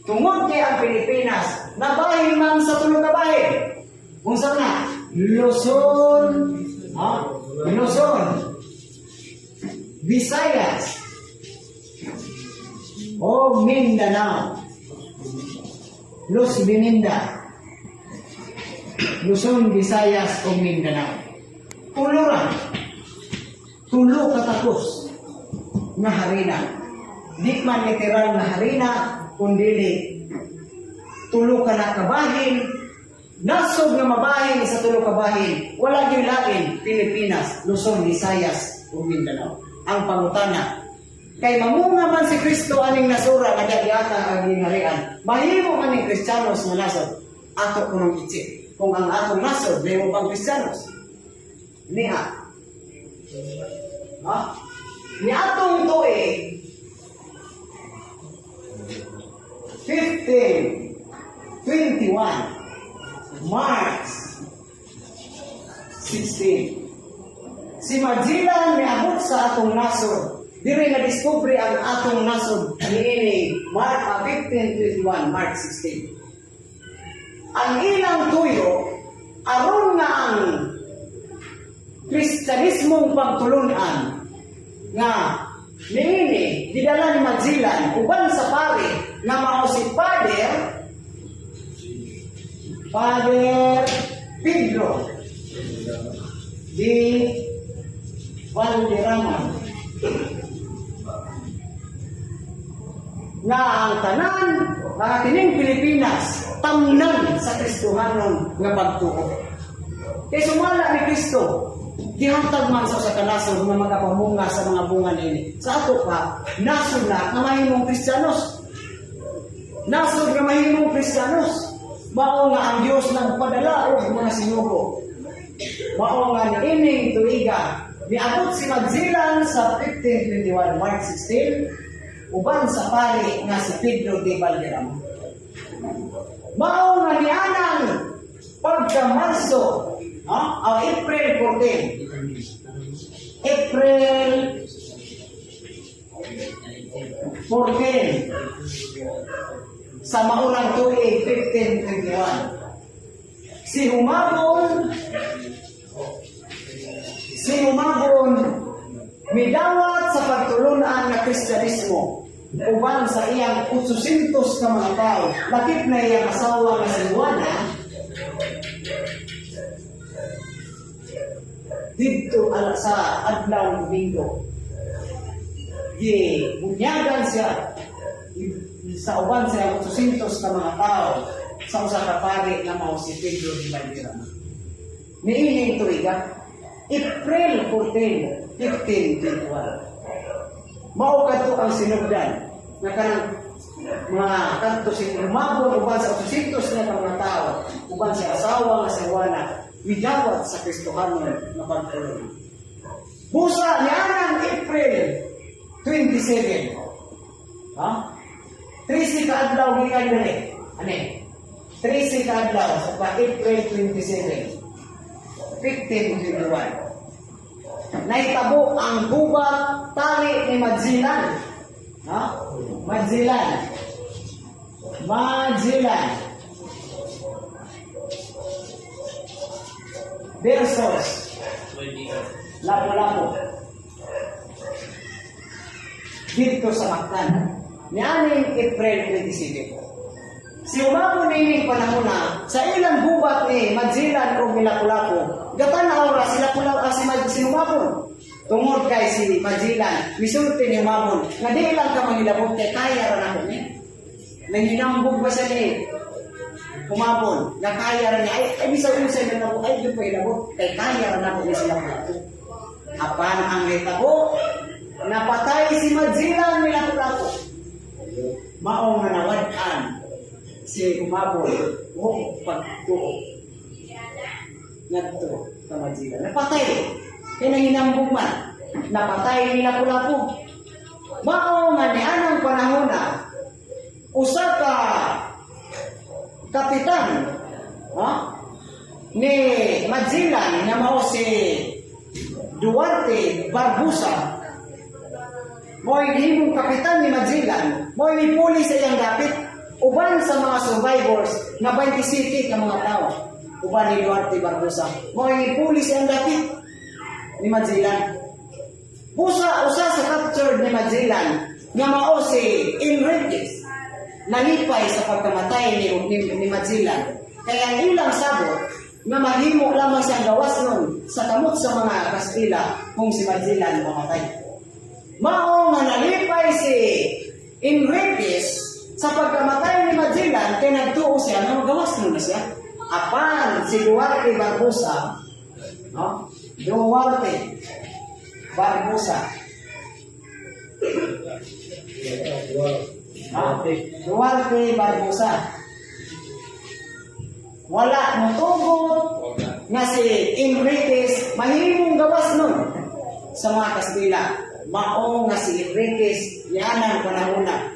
Tungod kay ang Pilipinas, nabahin man sa tulo ka bahin. Unsa na? Luzon, ha? Luzon, Visayas, o Mindanao. Luz Bininda. Luzon, Visayas o Mindanao. Tulo ra. Tulo katakos nga harina. Di man literal nga harina, kundi tulo ka na kabahin, nasog nga mabahin sa tulo ka bahin, wala gyud lain, Pilipinas, Luzon, Visayas ug Mindanao. Ang pangutana, kay mamunga man si Kristo aning nasura nga giatag ang gingharian, mahimo man ning Kristiyanos nga nasod, ato kunong i-check kung ang atong nasod mahimo pang Kristiyanos. Niya, Ha? Ni atong tuig 1521, March 16. Si Magellan miabot sa atong nasod. Diri na diskubre ang atong nasod niini March 1521, March 16. Ang ilang tuyo aron nga ang Kristyanismong pagtulunan nga niini gidala ni Magellan uban sa pare nga mao si Father Pedro de Valderrama nga ang tanan nga kining Pilipinas tamnan sa Kristohanon nga pagtuo. Kay sumala ni Kristo, gihatag man sa usa ka nasod nga makapamunga sa mga bunga niini. Sa ato pa, nasod na nga mahimong Kristiyanos. Nasod nga mahimong Kristiyanos. Mao nga ang Dios nagpadala og mga sinugo. Mao nga niining tuiga niabot si Magellan sa 1521, March 16, uban sa pari nga si Pedro de Valderrama. Mao nga nianang pagka Marso, ha? O April 14. April 14 sa maunang tuig 1521. Si Humabon midawat sa pagtulunan nga Kristyanismo uban sa iyang 800 ka mga tao, lakip na iyang asawa nga si Juana, didto ala sa adlaw Domingo. Gibunyagan siya sa uban sa iyang 800 ka mga tao sa usa ka pari nga mao si Pedro de Valderrama. Niining tuiga, April 14, 1521. Mao kadto ang sinugdan nga kanang mga kadto si Humabon uban sa 800 nga mga tao uban sa asawa nga si Juana midawat sa Kristohanon nga pagtulong. Busa nianang April 27. Ha? 13 ka adlaw gikan diri. Ani? 13 ka adlaw sa pa April 27. 1521. Nahitabo ang gubat tali ni Magellan. Ha? Magellan. Magellan versus Lapu-Lapu dito sa Mactan. Nianing April 27. Si Humabon nining panahon na sa ilang gubat ni Magellan o ni Lapu-Lapu, gatan-aw ra si Lapu-Lapu, si Humabon. Tungod kay si Magellan, misulti ni Humabon nga di lang ka mangilabot kay kaya ra nako ni. Nanginambog ba siya ni Humabon nga kaya ra niya, ay bisan unsay na nako ay di pa hilabot kay kaya ra nako ni si Lapu-Lapu. Apan ang nahitabo, napatay si Magellan ni Lapu-Lapu. Mao nga nawad-an si Humabon o pagtuo ngadto sa Magellan. Napatay. Kay nanginambog man. Napatay ni Lapu-Lapu. Mao nga nianang panahon na usa ka kapitan, ha, ni Magellan nga mao si Duarte Barbosa, mo'y gihimong kapitan ni Magellan, mo'y mipuli sa iyang dapit uban sa mga survivors nga 27 ka mga tao. Uban ni Duarte Barbosa, mo'y mipuli sa iyang dapit ni Magellan. Busa usa sa captured ni Magellan nga mao si Enriquez, nalipay sa pagkamatay ni Magellan. Kaya ang ilang sabot nga mahimo lamang siyang gawas nun sa kamot sa mga Kastila kung si Magellan mamatay. Mao nga nalipay si Enriquez sa pagkamatay ni Magellan kay nagtuo siya nga magawas nun na siya. Apan si Duarte Barbosa, no? Duarte Barbosa. Ha? Duarte Barbosa. Wala motugot nga si Enriquez mahimong gawas nun. sa mga Kastila. Mao nga si Enriquez nianang panahona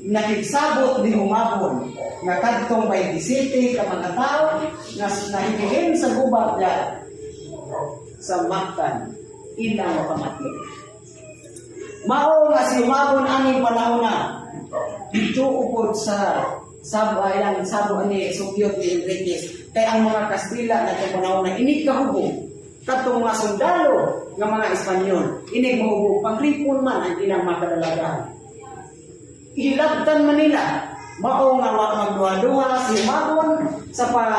nakigsabot ni Humabon nga kadtong 27 ka mga tao nga nahibilin sa gubat nga sa Mactan ilang mapamatyo. Mao nga si Humabon aning panahona dito upod sa sabo ilang sabo ani sugyot ni Enriquez, kay ang mga Kastila na panahon na inig kahubog kadtong mga sundalo nga mga Espanyol, inig mahubog, pangripon man ang ilang makadalagahan, ilabtan man nila. Mao nga wa magduha-duha si Humabon sa pag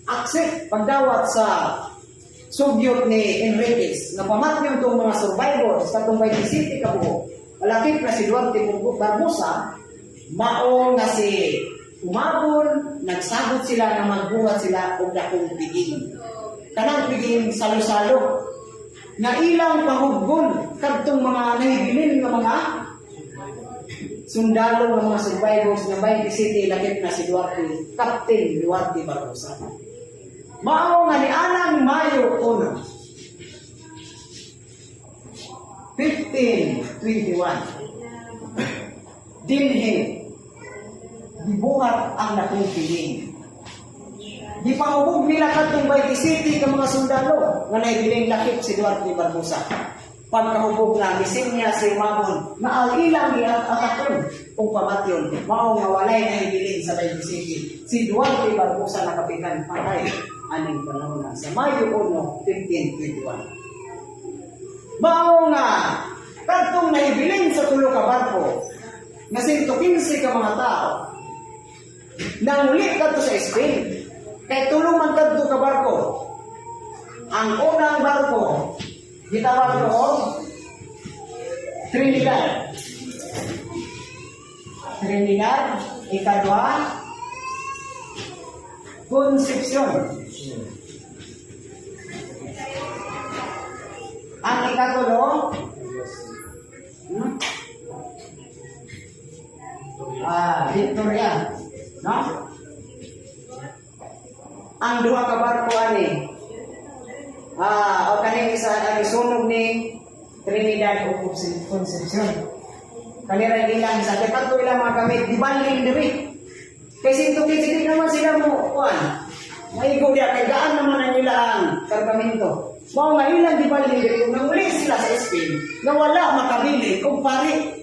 accept, pagdawat sa sugyot ni Enriquez nga pamatyon tong mga survivors katong 27 ka buok, malakip na si Duarte Barbosa. Mao nga si Humabon nagsagot sila nga magbuhat sila og dakong piging, kanang piging salo-salo nga ilang pahuggon kadtong mga nahibilin nga mga sundalo nga mga survivors ng 27, lakip na si Duarte, Captain Duarte Barbosa. Mao nga nianang Mayo 1, 1521, dinhi gibuhat ang dakong piging. Gipahubog nila kadtong 27 ka mga sundalo nga nahibilin, lakip si Duarte Barbosa. Pagkahubog na misinya si Humabon na ang ilang giatakon kung pamatyon, mao nga walay nahibilin sa 27. Si Duarte Barbosa na kapitan patay aning panahon na sa Mayo 1, 1521. Mao nga kadtong nahibilin sa tulo ka barko nga 115 ka mga tao nanguli kadto sa Spain, kay tulo man kadto ka barko. Ang unang barko gitawag og Trinidad. Trinidad, ikadua Concepcion. Ang ikatulo, Victoria. No? Ang duha ka barko ani, o kaning isa ang isunog ni Trinidad o Concepcion. Kanira ilang sa kay kadto ilang mga gamit gibalhin diri. Kay 115 di naman sila mo kuan. Maigo diya kay gaan naman ang ilang kargamento. Mao nga ilang gibalhin diri ug nanguli sila sa Spain nga wala makabili og pari.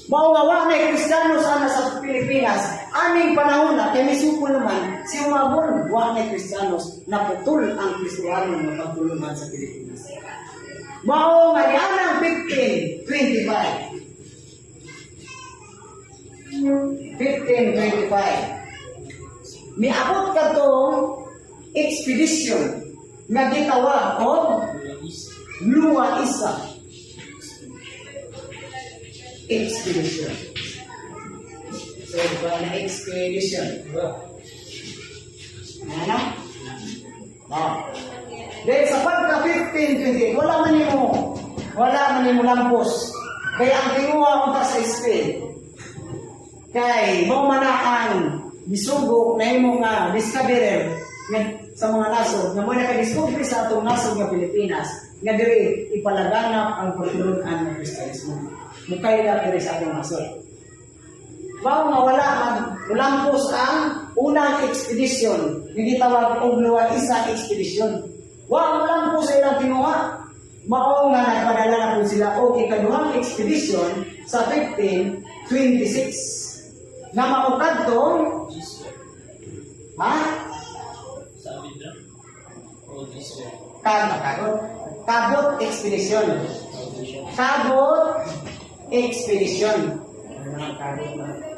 Mao nga wa may Kristiyano sana sa Pilipinas aning panahon na, kay misukol naman si Humabon, wa may Kristiyanos, naputol ang Kristiyano nga pagtulungan sa Pilipinas. Mao nga nianang 1525. 1525. Miabot kadtong expedition nga gitawag og Loaisa Expedition. So, ba na expedition? Ano? Oh. Then sa pagka 1528, wala man nimo lampos. Kaya ang tinguha unta sa Spain, kay mao man na ang misugok na imo nga discoverer nga sa mga nasod nga mo naka-discover sa atong nasod nga Pilipinas nga diri ipalaganap ang pagtulun-an ng Kristiyanismo. Mukayla diri sa atong nasod. Mao nga wala maglampos ang unang expedition nga gitawag og Loaisa Expedition. Wa molampos sa ilang tinguha. Mao nga nagpadala na pud sila og ikaduhang expedition sa 1526 na mao kadtong, ha? Saavedra? O Gisbert? Kabot Cabot Expedition. Cabot Expedition.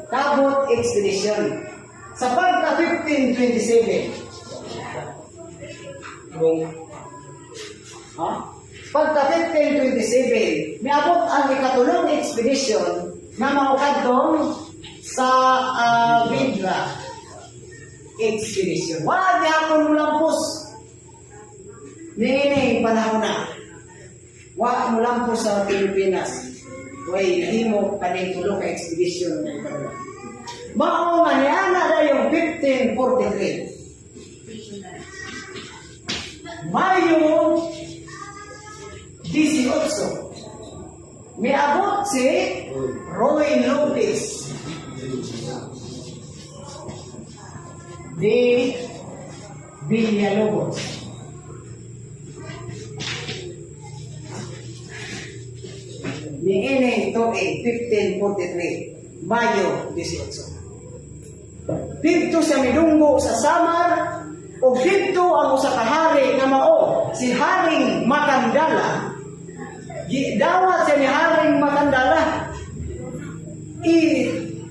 Cabot Expedition. Sa pagka 1527, Kung ha? Pagka 1527, miabot ang ikatulong expedition na mao kadtong Saavedra Expedition. Wala gihapon molampos niining panahon na. Wa molampos sa Pilipinas. Way nahimo kaning tulo ka expedition na ikaduha. Mao nga niana dayong 1543. Mayo 18. Miabot si Roy Lopez de Villalobos. Niining tuig 1543, Mayo 18. Didto siya midunggo sa Samar ug didto ang usa ka hari nga mao si Haring Makandala. Gidawat siya ni Haring Makandala.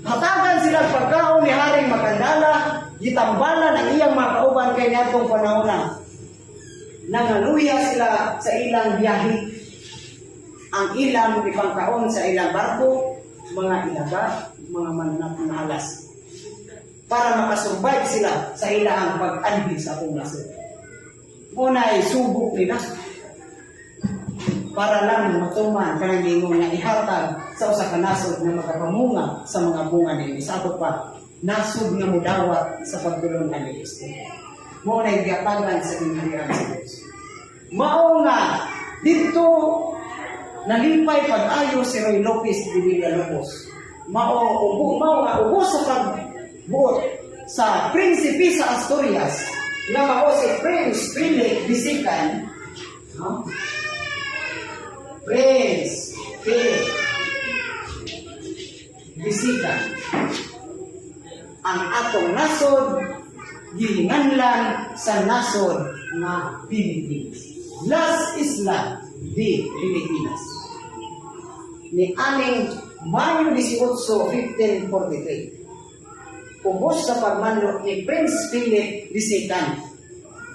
Hatagan sila pagkaon ni Haring Makandala, gitambalan ang iyang mga kauban kay niadtong panahon na nangaluya sila sa ilang biyahe. Ang ilang ipangkaon sa ilang barko, mga ilaga, mga mananap na alas. Para makasurvive sila sa ilang pag-anhi sa atong nasod. Una ay subok nila para lang matuman kanang ingon nga ihatag sa usa ka nasod nga makapamunga sa mga bunga niini. Sa ato pa, nasod nga mudawat sa pagdulon ni Kristo. Mao na gihatagan sa gingharian sa Dios. Mao nga didto nalipay pag-ayo si Roy Lopez de Villalobos. Mao nga ubos sa pagbuot sa prinsipe sa Asturias nga mao si Prince Philip II, no? Prince Philip II, ang atong nasod gihinganlan sa nasod nga Pilipinas. Las Isla de Filipinas. Ni aning Mayo 18, 1543. Ubos sa pagmando ni Prince Philip II,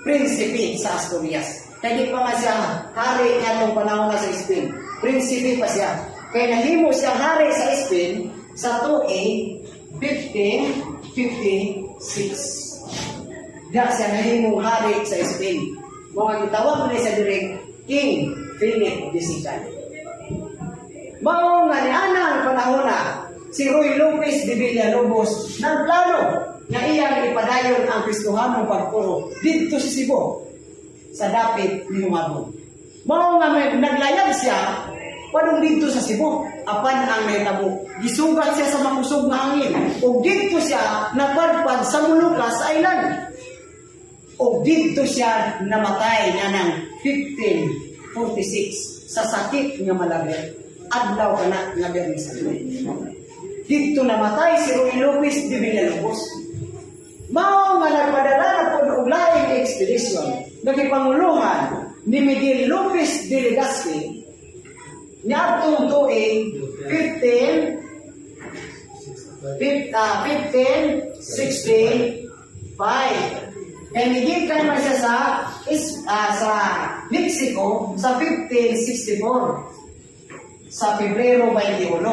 prinsipe sa Asturias. Kaya di pa man siya hari niadtong panahon na sa Spain. Prinsipe pa siya. Kaya nahimo siya hari sa Spain sa tuig 1556. Diya siya nahimong hari sa Spain. Mga gitawag na siya diri King Philip II. Mao nga nianang panahon na si Roy Lopez de Villalobos nagplano nga iyang ipadayon ang Kristohanong pagturo didto sa Cebu sa dapit ni Humabon. Mao nga may, naglayag siya padung didto sa Cebu, apan ang nahitabo, gisugat siya sa makusog nga hangin ug didto siya napadpad sa Molucas Island ug didto siya namatay nga ng 1546 sa sakit nga malaria, adlaw kana nga Biyernes Santo. Didto namatay si Ruy Lopez de Villalobos. Mao nga nagpadala na pod og laing expedition nga gipanguluhan ni Miguel Lopez de Legazpi niadtong tuig 15 1565. Kay migikan man siya sa Mexico sa 1564 sa Pebrero 21.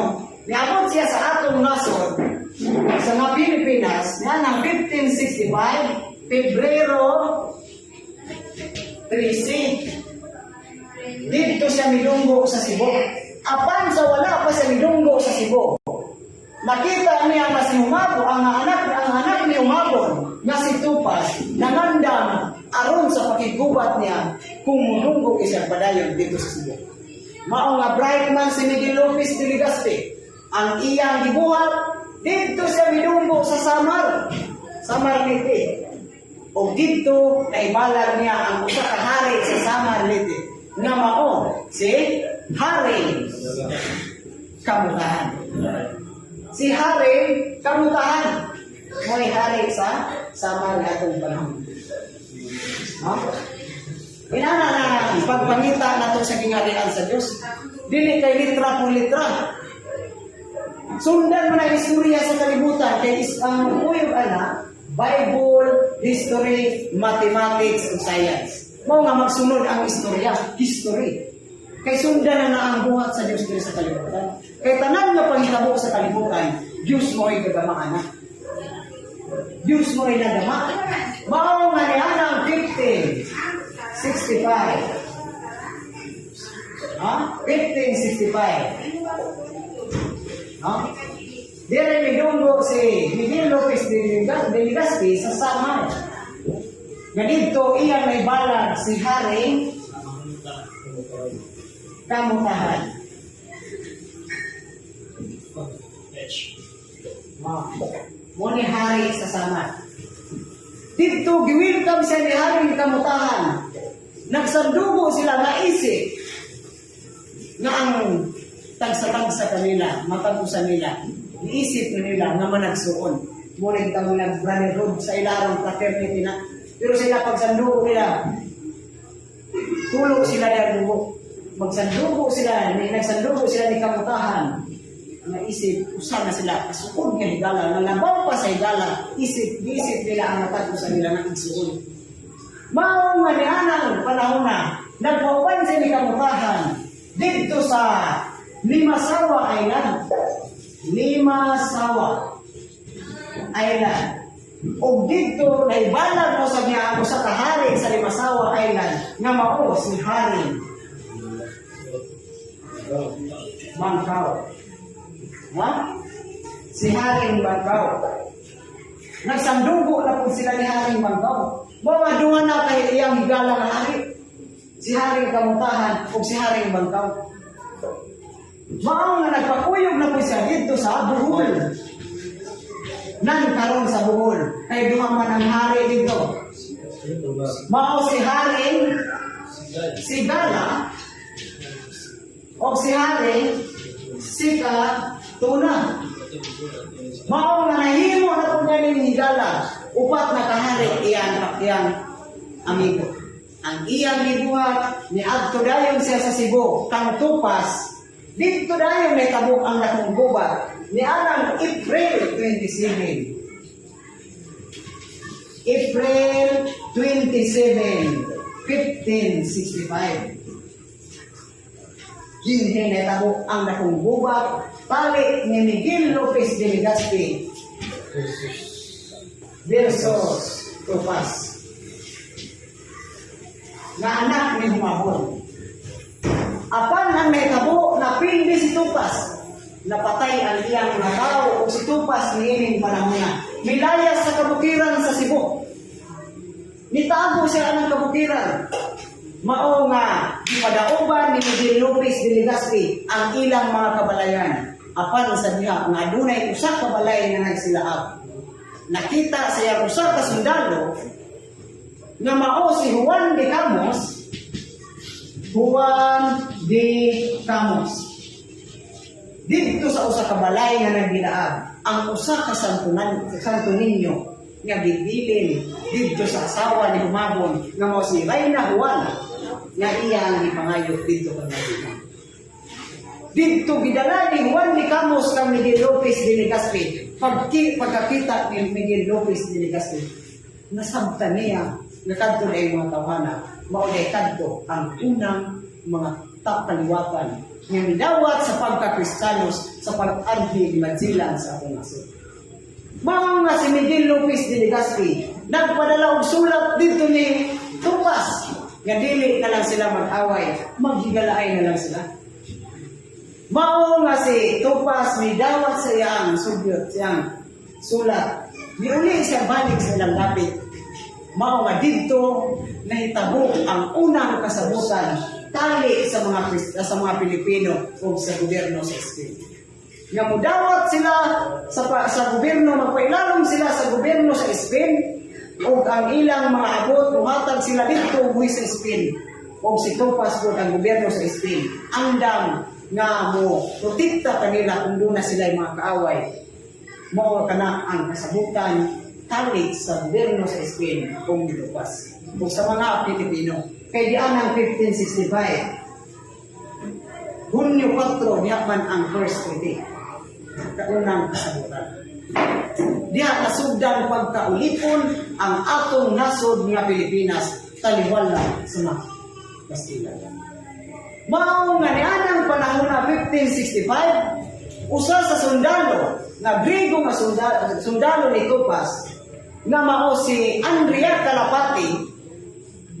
Niabot siya sa atong nasod sa mga Pilipinas nga ng 1565 Pebrero 13. Didto siya midunggo sa Cebu. Apan sa wala pa siya midunggo sa Cebu, nakita niya nga si Humabon, ang anak ni Humabon nga si Tupas nangandam aron sa pakigubat niya kung mudunggo siya padayon didto sa Cebu. Mao nga bright man si Miguel Lopez de Legazpi. Ang iyang gibuhat, didto siya midunggo sa Samar. Samar Leyte. O didto naibalag niya ang usa ka hari sa Samar Leyte nga mao si Hari Kamutahan. Si Hari Kamutahan mo'y hari sa Samar atong panahon. No? Inana na pagpangita nato sa gingharian sa Dios. Dili kay litra por litra. Sundan mo na istorya sa kalibutan kay is ang kuyog ana Bible, history, mathematics, ug science. Mao nga magsunod ang istorya, history. Kay sundan na na ang buhat sa Dios diri sa kalibutan. Kay tanan nga panghitabo sa kalibutan, Dios mo ay gagamaan na. Dios mo ay nagama. Mao nga niana ang 1565. Ha? 1565. Ha? Dire midunggo si Miguel Lopez de Legazpi sa Samar. Nga didto iyang naibalag si Haring Kamutahan? H. Ma. Mo ni hari sa Samar. Didto giwelcome siya ni Haring Kamutahan. Nagsandugo sila nga isip nga ang tagsa-tagsa kanila, matag usa nila, niisip na nila nga managsuon. Mo na kita mo nag-brotherhood sa ilarong fraternity na. Pero sila pagsandugo nila, tulo sila na dugo. Magsandugo sila, nagsandugo sila ni Kamutahan. Naisip, usa na sila, kasukod nga higala, nga labaw pa sa higala, isip, isip nila ang matag usa nila nga igsuon. Mao nga ni anang panahon na, nagpauban siya ni Kamutahan didto sa Limasawa Island. Limasawa Island. Og didto naibalag mo sa niya ang usa ka hari sa Limasawa Island nga mao si Hari Bangkaw. Ha? Si Haring Bangkaw. Nagsandugo na po sila ni Haring Bangkaw. Mao nga duha na kay iyang higala nga hari. Si Haring Kamutahan ug si Haring Bangkaw. Mao nga nagpakuyog na po siya didto sa Bohol. Nan karon sa Bohol kay duha man ang hari didto. Mao si Haring Sigala o si Haring Sika Tuna. Mao nga nahimo na po ganing higala, upat na kahari iyang iyang amigo. Ang iyang gibuhat, ni adto dayon siya sa Cebu kang Tupas. Didto dayon nahitabo ang dakong gubat ni anang April 27. April 27, 1565. Dinhi nahitabo ang dakong gubat tali ni Miguel Lopez de Legazpi versus Tupas nga anak ni Humabon. Apan ang nahitabo, napildi si Tupas. Napatay ang iyang mga tao ug si Tupas niining panahon milayas sa kabukiran sa Cebu. Nitago siya anang kabukiran. Mao nga gipadauban ni Miguel Lopez de Legazpi ang ilang mga kabalayan. Apan sa diha nga adunay usa ka balay nga nagsilaab. Nakita siya usa ka sundalo nga mao si Juan de Camus. Juan de Camus. Didto sa usa ka balay nga nagdilaab ang usa ka Santo Niño nga gibilin didto sa asawa ni Humabon nga mao si Reyna Juana nga iyang gipangayo didto kang Madina. Didto gidala ni Juan de Camus kang Miguel Lopez de Legazpi. Pagkakita ni Miguel Lopez de Legazpi, nasabtan niya nga kadto na yung mga tawhana, mao na kadto ang unang mga kaliwatan nga midawat sa pagkakristanos sa pag-anhi ni Magellan sa atong nasod. Mao nga si Miguel Lopez de Legazpi nagpadala og sulat didto ni Tupas nga dili na lang sila mag-away, maghigalaay na lang sila. Mao nga si Tupas midawat sa iyang sugyot, siyang sulat. Niuli siya balik sa ilang dapit. Mao nga didto nahitabo ang unang kasabutan tali sa mga Pilipino ug sa gobyerno sa Spain. Nga mudawat sila sa gobyerno, magpailalom sila sa gobyerno sa Spain ug ang ilang mga abot muhatag sila didto buhi sa Spain ug si Tupas gud ang gobyerno sa Spain andam nga mo protekta kanila kung duna sila mga kaaway. Mao kana ang kasabutan tali sa gobyerno sa Spain ug ni Tupas ug sa mga Pilipino. Kay diyan ang 1565 Hunyo 4, diha man ang first treaty, kaunang kasabutan. Diha nasugdan pagkaulipon ang atong nasod nga Pilipinas taliwala sa mga Kastila. Mao nga nianang panahon na 1565, usa sa sundalo nga Griego nga sundalo, sundalo ni Tupas nga mao si Andrea Calapati,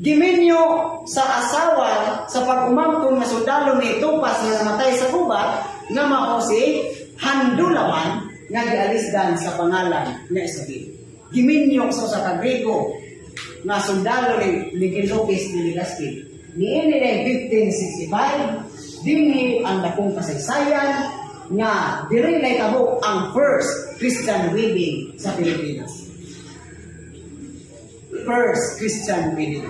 giminyo sa asawa sa pag-umangkon nga sundalo ni Tupas nga namatay sa gubat nga mao si Handulawan nga gialisdan sa pangalan nga Isabel. Giminyo sa usa ka Griego nga sundalo ni Miguel Lopez de Legazpi. Niini na 1565. Dinhi ang dakong kasaysayan nga diri nahitabo ang first Christian wedding sa Pilipinas. First Christian wedding.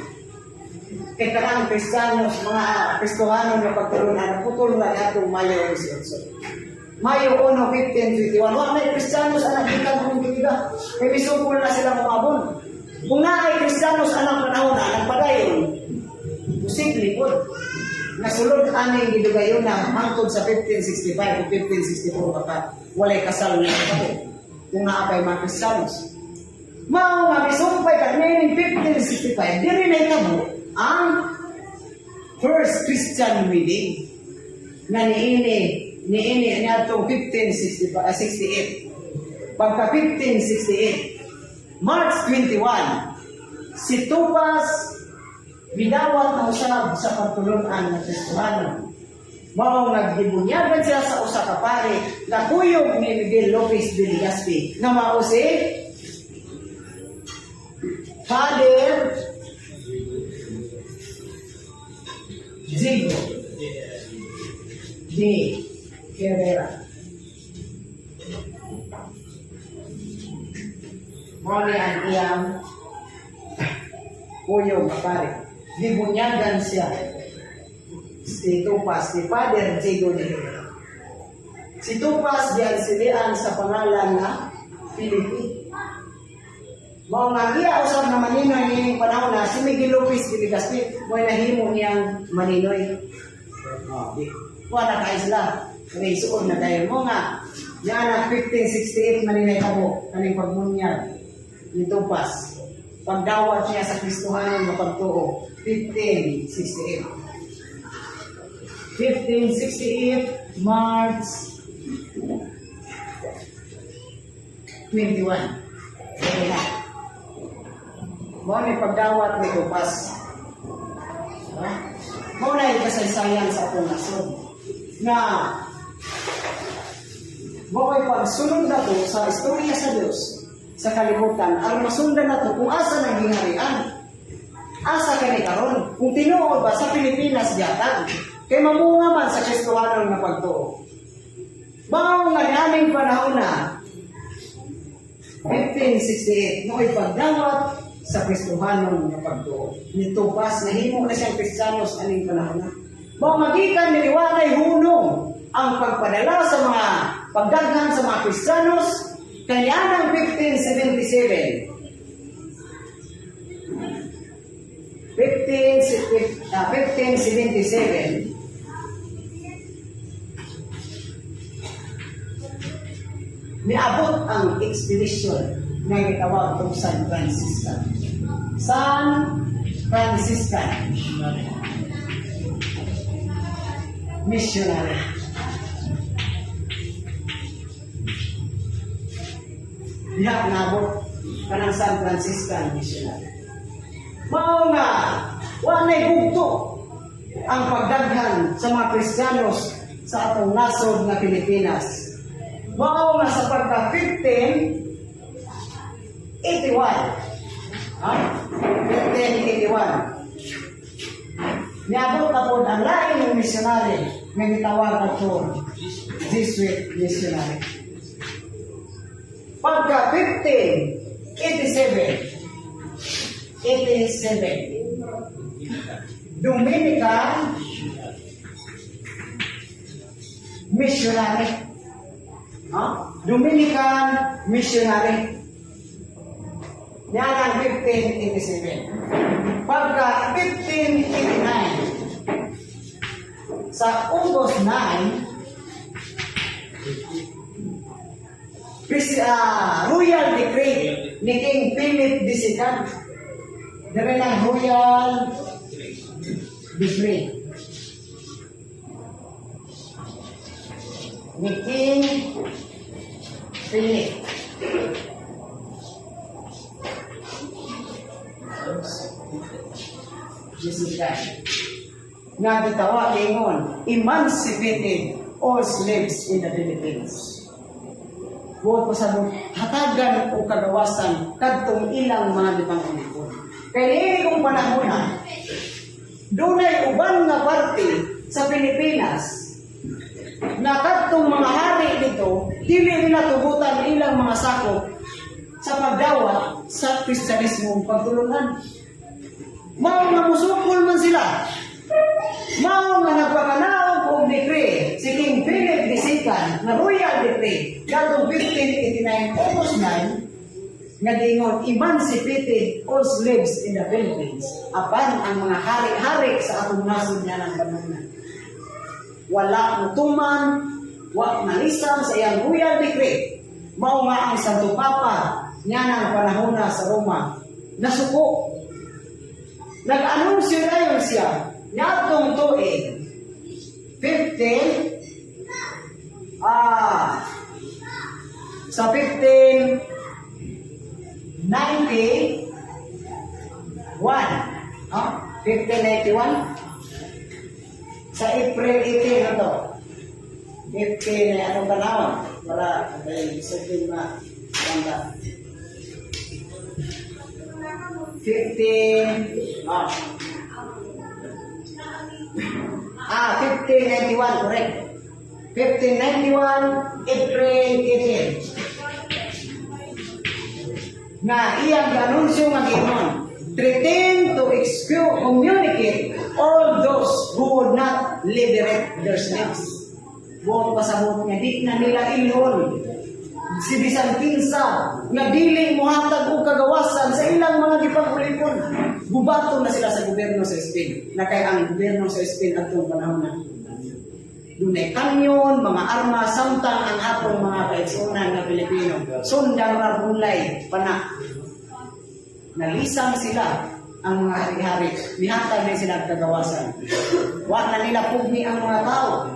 Kay kanang Kristiyanos, mga Kristohanon nga pagtulunan, naputol na atong Mayo 18. Mayo 1, 1521. Wa may Kristiyanos anak gikan kung tuiga. Kay misukol na sila kumabon. Kung naay Kristiyanos anang panahon na, nagpadayon, posible po. Nasulod aning gidugayon na hangtod sa 1565 o 1564 pa pa, walay kasal na ito. Kung naa pa'y mga Kristiyanos. Mao nga misumpay ka nining 1565, diri nahitabo ang first Christian wedding na niini niadtong 1565 68. Pagka 1568, March 21, si Tupas bidawat na usab sa pagtulunan ng Kristohano. Mao nagbunyagan siya sa usa ka pare na kuyog ni Miguel Lopez de Legazpi na mao si Father Diego de Herrera. Mao ni ang iyang kuyog nga pare. Gibunyagan siya si Tupas ni Father Diego de Herrera. Si Tupas giansilian sa pangalan na Felipe. Mao nga iya usab na maninoy nining panahon na si Miguel Lopez de Legazpi mo nahimo niyang maninoy. Oh, di. Wala ka isla. Pero isuod na tayo mo nga. Yan ang 1568 maninay tabo kaning pagmunyag ni Tupas. Pagdawat niya sa Kristohanon nga pagtuo, 1568. 1568 March 21. Ito na. Mao ni pagdawat ni Tupas. Ha? Mao na yung kasaysayan sa atong nasod. Na mao ay pagsunod na to sa istorya sa Dios sa kalibutan, ang masundan na to kung asa nang gingharian. Asa kani karon? Kung tinuod ba sa Pilipinas gihatag? Kay mamunga man sa Kristohanon nga pagtuo. Mao nga nianing panahon na 1568 mo'y pagdawat sa Kristohanon nga pagtuo. Ni Tupas nahimo na siyang Kristiyanos aning panahon na. Mao magikan ni Liwanay hunong ang pagpadala sa mga pagdaghan sa mga Kristiyanos kanya ng 1577. 1577 niabot ang expedition na gitawag tong San Franciscan. San Franciscan Missionary. Diha naabot kanang San Franciscan Missionary. Mao nga wa nay bugto ang pagdaghan sa mga Kristiyanos sa atong nasod nga Pilipinas. Mao nga sa pagka 1581, ha? 1581, niabot na po ang lain ng missionary nga gitawag ato Jesuit missionary. Pagka 1587, 87, Dominican missionary. Ha? Dominican missionary. Yan ang 1587. Pagka 1589, sa August 9, Royal Decree ni King Philip II. Dire lang Royal Decree ni King Philip. II. Nga gitawag ingon, emancipated all slaves in the Philippines. Buot pa sa hatagan o kagawasan kadtong ilang mga gipang-ulipon. Kay niini kong panahon na, dunay uban nga parte Sa Pilipinas, na kadtong mga hari dito, dili nila tugutan ilang mga sakop sa pagdawat sa Kristyanismo pagtulunan. Mao nga musukol man sila. Mao nga nagpakanaog og decree si King Philip II na royal decree kadtong 1589 August 9 nga giingon emancipated all slaves in the Philippines, apan ang mga hari-hari sa atong nasod nga ng panahon wala mutuman, wa nalisang sa iyang royal decree. Mao nga ang Santo Papa niya ng panahon na sa Roma nasuko. Nag-anunsyo na yun siya niadtong tuig 15 sa 1591, no? 1591 sa April 18 na to. 15 eh, anong panahon para okay, isipin ma banda 15 1591, correct. 1591 April 18 na iyang anunsyo nga giingon, threaten to excommunicate all those who would not liberate their slaves. Buot pasabot nga di na nila ilhon si bisan kinsa nga dili mohatag og kagawasan sa ilang mga gipag-ulipon. Gubaton na sila sa gobyerno sa Spain. Na kay ang gobyerno sa Spain atong panahon na dunay kanyon, mga armas, samtang ang atong mga kaigsuonan nga Pilipino sundang ra bunlay pana. Nalisang sila ang mga hari-hari. Nihatag na sila ang kagawasan. Wa na nila pugni ang mga tao.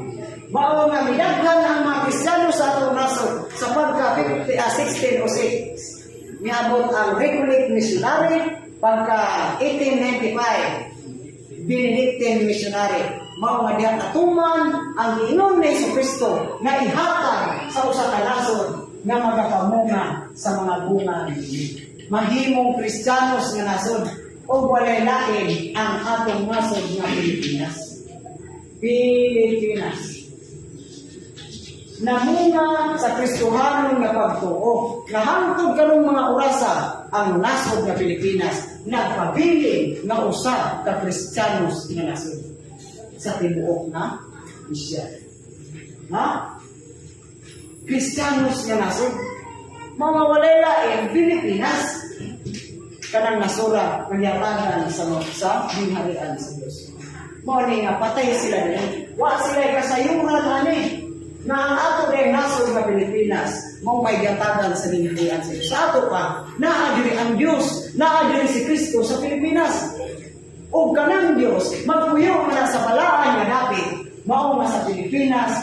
Mao nga midaghan ang mga Kristiyano sa atong nasod sa pagka 50, 1606. Miabot ang Recollect Missionary, pagka 1895 Benedictine Missionary. Mao nga dihang atuman ang giingon ni Hesus Kristo nga ihatag sa usa ka nasod nga magakamunga sa mga bunga niini. Mahimong Kristiyanos nga nasod o walay lain ang atong nasod nga Pilipinas. Pilipinas. Namunga sa Kristohanon nga pagtuo nga hangtod karong mga orasa ang nasod nga Pilipinas nagpabilin nga usa ka Kristiyanos nga nasod sa tibuok na Asia. Ha? Kristiyanos nga nasod. Mga walay lain Pilipinas kanang nasura nga yatagan sa gingharian sa Dios. Mao ni nga patay sila dili. Wa sila kasayuran ani na ang ato dayang nasod nga Pilipinas mao may gatagan sa gingharian sa Dios. Sa ato pa naa diri ang Dios, naa diri si Kristo sa Pilipinas. Ug kanang Dios magpuyo man sa balaan nga dapit, mao nga sa Pilipinas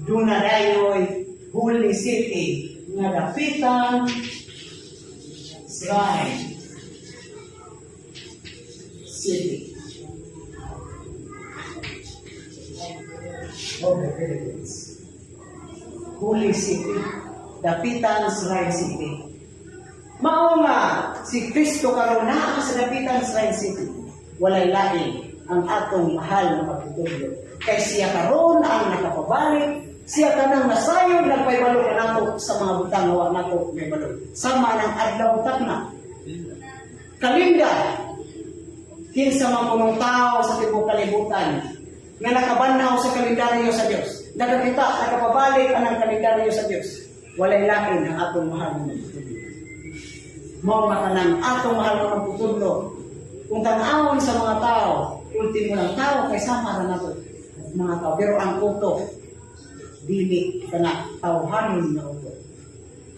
duna dayoy Holy City nga Dapitan Shrine City of the Philippines. Holy City, Dapitan Shrine City. Mao nga si Kristo karon naa sa Dapitan Shrine City. Walay lain ang atong mahal na magtutudlo. Kay siya karon ang nakapabalik, siya kanang nasayod nagpaybalo kanato sa mga butang nga wa nato mahibalo. Sama ng adlaw takna. Kalinda kinsa man kunong tao sa tibuok kalibutan nga nakabanhaw sa kalendaryo sa Dios. Nakakita, nakapabalik anang kalendaryo sa Dios. Walay lain ang atong mahal na magtutudlo. Mao nga kanang atong mahal na magtutudlo. Kung tan-awon sa mga tao, ultimo lang tao kay sama ra nato mga tao, pero ang utok dili kana tawhanon nga utok.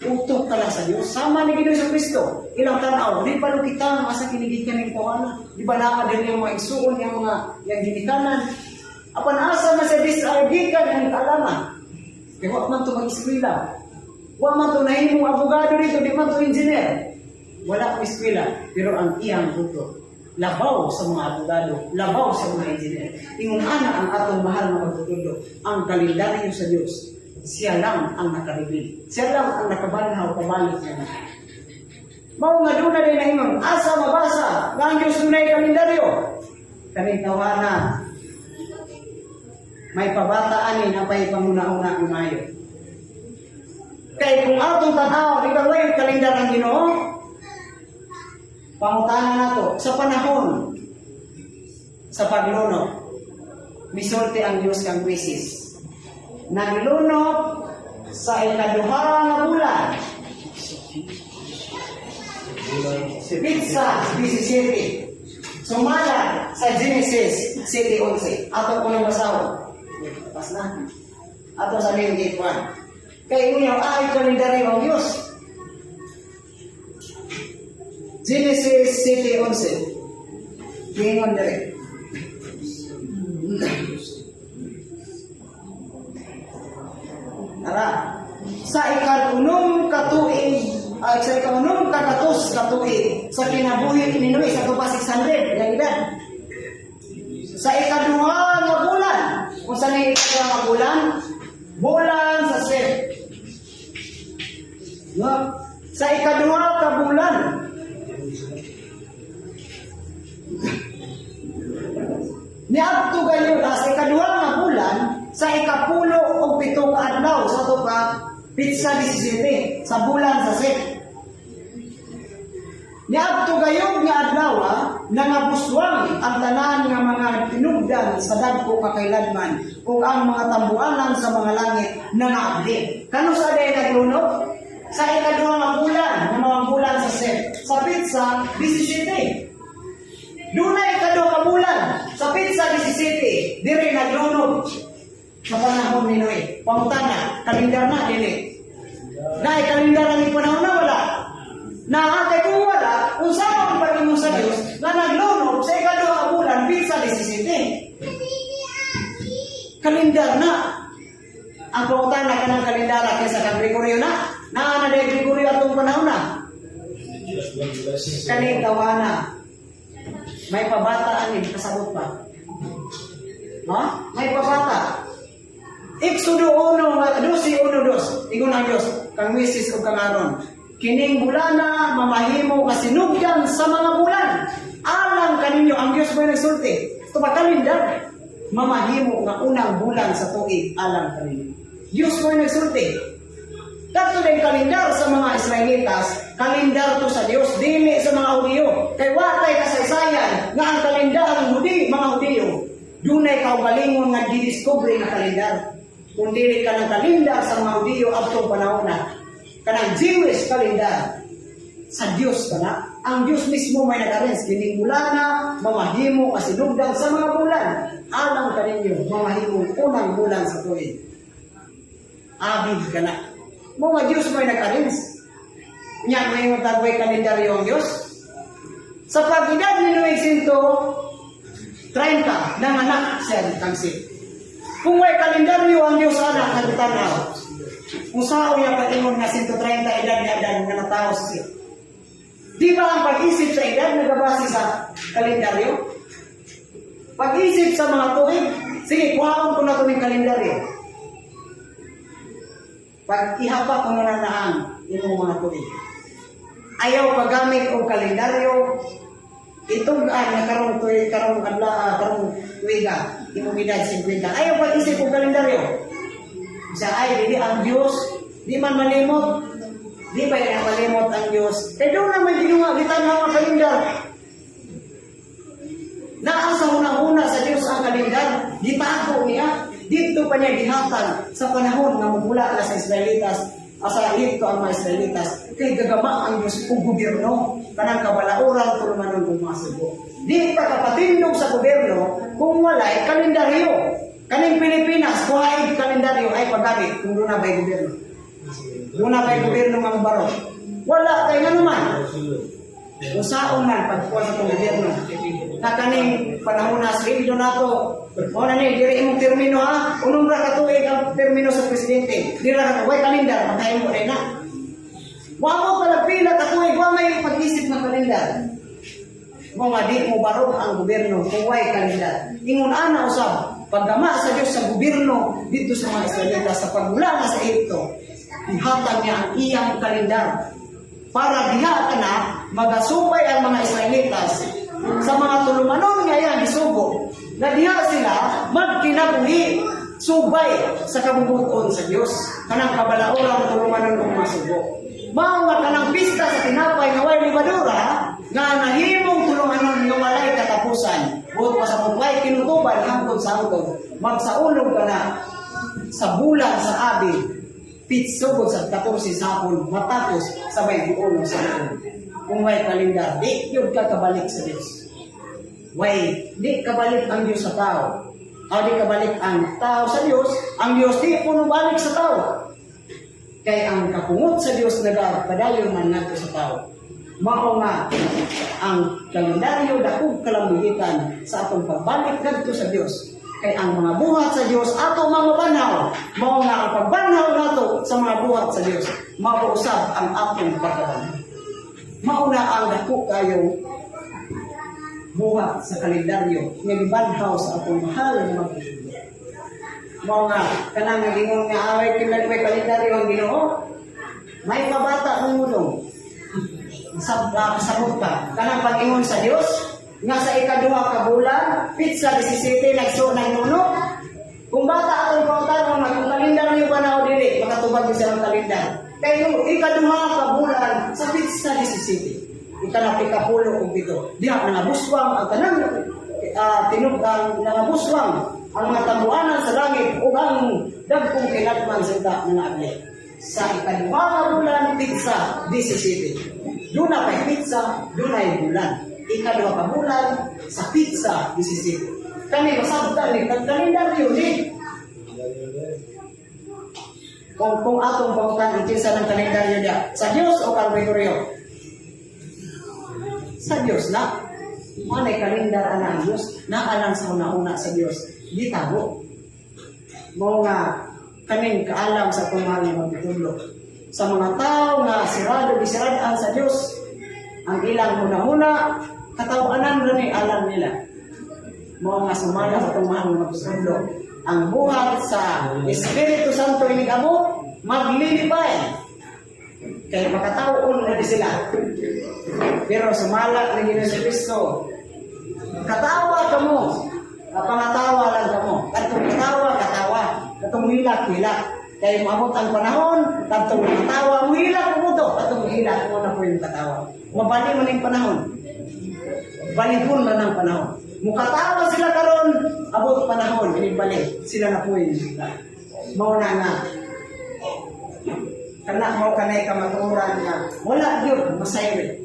Utok ka lang sa Dios. Sama ni Ginoong Kristo. Ilang tanaw, di pa kita nga asa kinigikan ning tawhana? Di ba naa diri ang mga igsuon yang mga yang ginikanan? Apan asa man sa disargikan ang kaalaman? Kay wa man to mag-eskwela. Wa man to nahimong abogado dito, di man to engineer. Wala ko eskwela, pero ang iyang utok labaw sa mga abogado, labaw sa mga engineer. Ingon ana ang atong mahal na magtutudlo, ang kalendaryo sa Dios. Siya lang ang nakareveal. Siya lang ang nakabanhaw pabalik niya. Mao nga doon na din naingon, asa mabasa nga ang Diyos dunay kalendaryo? Kaning tawhana May pabata ani na pay panguna-una ang maayo. Kay kung atong tan-aw, di ba way kalendar ang Ginoo? Pangutana nato sa panahon sa paglunok, misulti ang Diyos kang Moises. Naglunok sa ikaduha nga bulan, petsa 17. Sumala sa Genesis 7:11. Ato ko nang basahon. Pas na. Ato sa Leviticus 1. Kay inyo ay kalendaryo ang Diyos. Genesis 7:11. Ingon dire. Tara. Sa ikaunong katuig, ay sa ikaunong kagatos katuig sa kinabuhi ni Noe sa tupa 600 yang edad. Sa ikaduha nga bulan, kung sa ni ikaduha nga bulan, bulan sa Seb. No? Sa ikaduha ka bulan, niadto gayon sa ikaduha nga bulan, sa ikapulo og 7 ka adlaw sa tupa petsa 17 sa bulan sa Seb. Niadto gayud nga adlaw nangabuswang ang tanan nga mga tinugdan sa dagko kakailanman ug ang mga tambuanan sa mga langit nangaabli. Kano sa day naglunok? Sa ikaduha nga bulan, nga mga bulan sa Seb, sa petsa 17. Dunay ikaduha ka bulan sa petsa 17, diri naglunok sa panahon ni Noe. Pangutana, kalendar na dili. Naay kalendar ang panahon na wala. Na kay kung wala, unsa man pag-ingon sa Dios nga naglunok sa ikaduha ka bulan petsa 17. Kalendar na. Ang pangutana kanang kalendara kaysa kang Gregorio na. Naa na day Gregorio atong panahon na. Kaning tawana. May pabata ani kasabot pa. Ha? May pabata. Exodo 1, 12:1-2. Ingon ang Dios kang Moises ug kang Aaron. Kining bulana mamahimo kasinugdan sa mga bulan. Alang kaninyo ang Dios mo nagsulti. Ito ba kalendar? Mamahimo nga unang bulan sa tuig alang kaninyo. Dios mo nagsulti. Dato din kalendar sa mga Israelitas, kalendar to sa Dios, dili sa mga Hudiyo. Kay wa tay kasaysayan nga ang kalendar ng Hudi, mga Hudiyo, dunay kaugalingon nga gidiskubre nga kalendar. Kung dili ka ng kalendar sa mga Hudiyo adtong panahon na, kanang Jewish kalendar, sa Dios ka na. Ang Dios mismo may nag-arrange kining bulana, mamahimo kasinugdan sa mga bulan. Alang kaninyo, mamahimo unang bulan sa tuig. Abig ka na. Mga Diyos may nag-arrange. Nya, may tagway kalendaryo ang Diyos. Sa pag-edad ni Noe 130, nanganak siya kang Seth. Kung may kalendaryo ang Diyos anak, nagtanaw. Kung sao niya pag-ingon nga 130 edad ni Adan nga natawo si Seth. Di ba ang pag-isip sa edad nagabase sa kalendaryo? Pag-isip sa mga tuig, sige, kuhaon ko na ito ng kalendaryo. Pag ihapa ko na na ang imong mga tuig. Ayaw paggamit og kalendaryo, itug-an nga karong tuig, karong adlaw, karong tuiga, imong edad 50. Ayaw pag-isip og kalendaryo. Sa ay dili ang Dios, di man malimot. Di ba yan malimot ang Dios? Kay doon naman ginawa gitan-aw ang kalendar. Naa sa una-una sa Dios ang kalendar, gitago niya. Dito pa niya gihatag sa panahon nga mugula na sa Israelitas, asa Ehipto ang mga Israelitas, kay gagama ang Diyos ug gobyerno kanang kabalauran tulumanon ug mga sugo. Di pa kapatindog sa gobyerno kung walay kalendaryo. Kaning Pilipinas, kuhaig kalendaryo ay paggamit kung doon na ba'y gobyerno. Doon na ba'y gobyerno nga baro. Wala kay nga naman. Kung saon man pagkuha sa itong gobyerno. Na kaning panahon na sweldo nato. O na ni, diri imong termino ha. Unong ra ka tuig ang termino sa presidente. Diri ra ka way kalendar, makahimo rin na. Wa mo pala pila ka tuig, wa may pag-isip nga kalendar. Mo nga di mo barog ang gobyerno kung way kalendar. Ingon ana usab, paggama sa Dios sa gobyerno dito sa mga Israelita sa pagmula nga sa Ehipto, ihatag niya ang iyang kalendar para diha ka na magasupay ang mga Israelitas sa mga tulumanon nga iyang gisugo na diha sila magkinabuhi. Subay sa kabubut-on sa Dios, kanang kabalauran, tulumanon ug masugo. Mao nga kanang Pista sa Tinapay nga Way Lebadura nga nahimong tulumanon nga walay katapusan. Buot pasabot, way kinutuban hangtod sa hangtod. Magsaulog ka na sa bulan sa Abib, pitsugod sa 14 sa hapon, matapos sa 21 sa hapon. Kung may kalendar, di yun ka kabalik sa Diyos. Way, di kabalik ang Diyos sa tao. O di kabalik ang tao sa Diyos, ang Diyos di puno balik sa tao. Kay ang kapungot sa Diyos nagapadayon man ngadto sa tao. Mao nga ang kalendaryo dakog kalambugitan sa atong pagbalik ngadto sa Diyos. Kay ang mga buhat sa Diyos ato mga mabanhaw. Mao nga ang pagbanhaw nato sa mga buhat sa Diyos, mao usab ang atong pagkabanhaw. Mao na ang dako kayong buhat sa kalendaryo nga gibanhaw sa atong mahal nga Magtutudlo. Mao nga kanang nagingon nga away kinag may kalendaryo ang Ginoo, may pabata ng mudong. Kasabot ka. Kanang pag-ingon sa Dios nga sa ikaduha ka bulan, pitsa 17, nagso nagnuno. Kung bata atong pangutana nga kung kalendar niyo ba na o dili, makatubag gyud sa kalendar. Kay yung ikaduha ka bulan sa pitsa 17, ikalap 17. Diha nangabuswang ang tanan tinog ang nangabuswang ang mga tambuanan sa langit ug ang dagkong kinatman sa ita nga naabli. Sa ikaduha ka bulan, pitsa 17. Duna kay pitsa, dunay bulan. Ikaduha ka bulan sa pitsa 17. Kani masabtan ni kag kalendaryo ni. Kung atong pangutan ang kinsa ng kalendaryo niya, sa Dios o kang Gregorio? Sa Dios na. Manay kalendar ana ang Dios, naa lang sa una-una sa Dios. Di tago. Mao nga kaning kaalam sa atong mahal nga Magtutudlo. Sa mga tao nga sirado gisiradaan sa Dios, ang ilang huna-huna, katawanan ra ni alam nila. Mao nga sumala sa atong mahal nga Magtutudlo, ang buhat sa Espiritu Santo inig-abot, maglilipay. Kay makatawon na di sila. Pero sumala ni Ginoong Kristo, katawa kamo, pangatawa lang kamo. Katong katawa, katawa. Katong hilak, hilak. Kay maabot ang panahon, katong katawa, muhilak mo to. Katong hilak mo na po yung katawa. Mabali man yung panahon. Balikon man ang panahon. Mukatawa sila karon, abot panahon, inibalik, sila na po yung hilak. Mao na nga, kana mao kanay kamatuoran nga wala gyud masayri.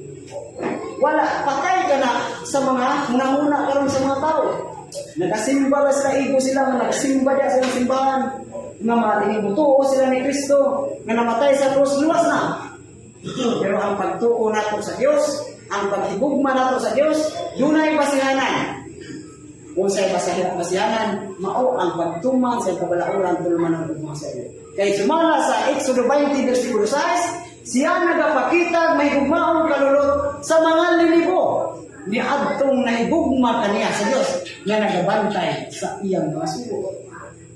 Wala, patay ka na sa mga hunahuna karon sa mga tao. Nagasimba ba sila, igo sila nga nagsimba diya sa ilang simbahan, nga mga sila ni Kristo, nga namatay sa krus, luwas na. Pero ang pagtuo nato sa Dios, ang paghigugma nato sa Dios, dunay basihanan. Kung sa basihanan, mao ang pagtuman sa kabalauran, tulumanon ug mga sa iyo. Kay sumala sa Exodo 20 versikulo 6, siya nagapakita may gugmaong kalulot sa mga linibo ni adtong nahigugma kaniya sa Dios nga nagabantay sa iyang mga sugo.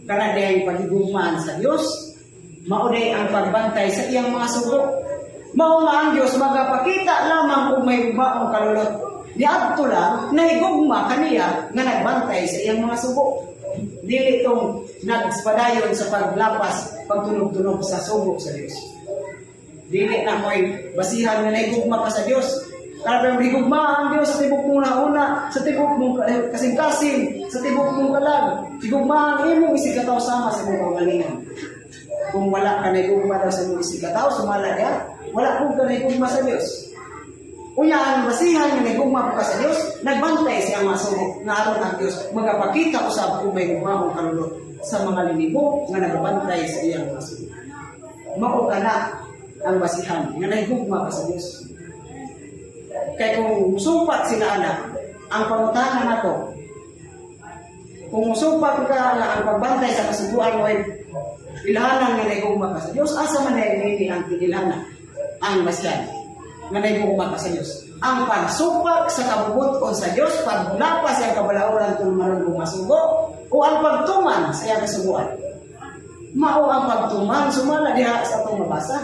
Kana dihay paghigugmaan sa Dios, mao diay ang pagbantay sa iyang mga sugo. Mao nga ang Dios magapakita lamang og may gugmaong kalulot niadto lang nahigugma kaniya nga nagbantay sa iyang mga sugo. Dili itong nagpadayon sa paglapas, pagtunog-tunog sa sugo sa Dios. Dili na mo'y basihan nga nahigugma ka sa Dios. Kada pa higugma ang Dios sa tibok mong nauna, sa tibok mong kasing-kasing, sa tibok mong kalag. Higugma ang imong isig katawo sama sa imong kaugalingon. Kung wala ka nahigugma daw sa imong isig katawo, sumala diya, wala pud ka nahigugma sa Dios. Unya ang basihan nga nahigugma ka sa Dios, nagbantay siya mga sugo nga aron ang Dios magapakita usab kung may gugmaong kalulot sa mga linibo nga nagabantay sa iyang mga sugo. Mao ka na ang basihan nga nahigugma ka sa Dios. Kay kung musupat sila anak, ang pangutana nato, kung musupat ka nga ang pagbantay sa kasuguan mo ay ilhanan nga nahigugma ka sa Dios, asa man dahil ang tinilhana ang basihan nga nahigugma ka sa Dios? Ang pagsupak sa kabubuton sa Dios, paglapas sa iyang kabalauran tulumanon ug masugo, o ang pagtuman sa iyang kasuguan? Mao ang pagtuman sumala diha sa atong mabasa.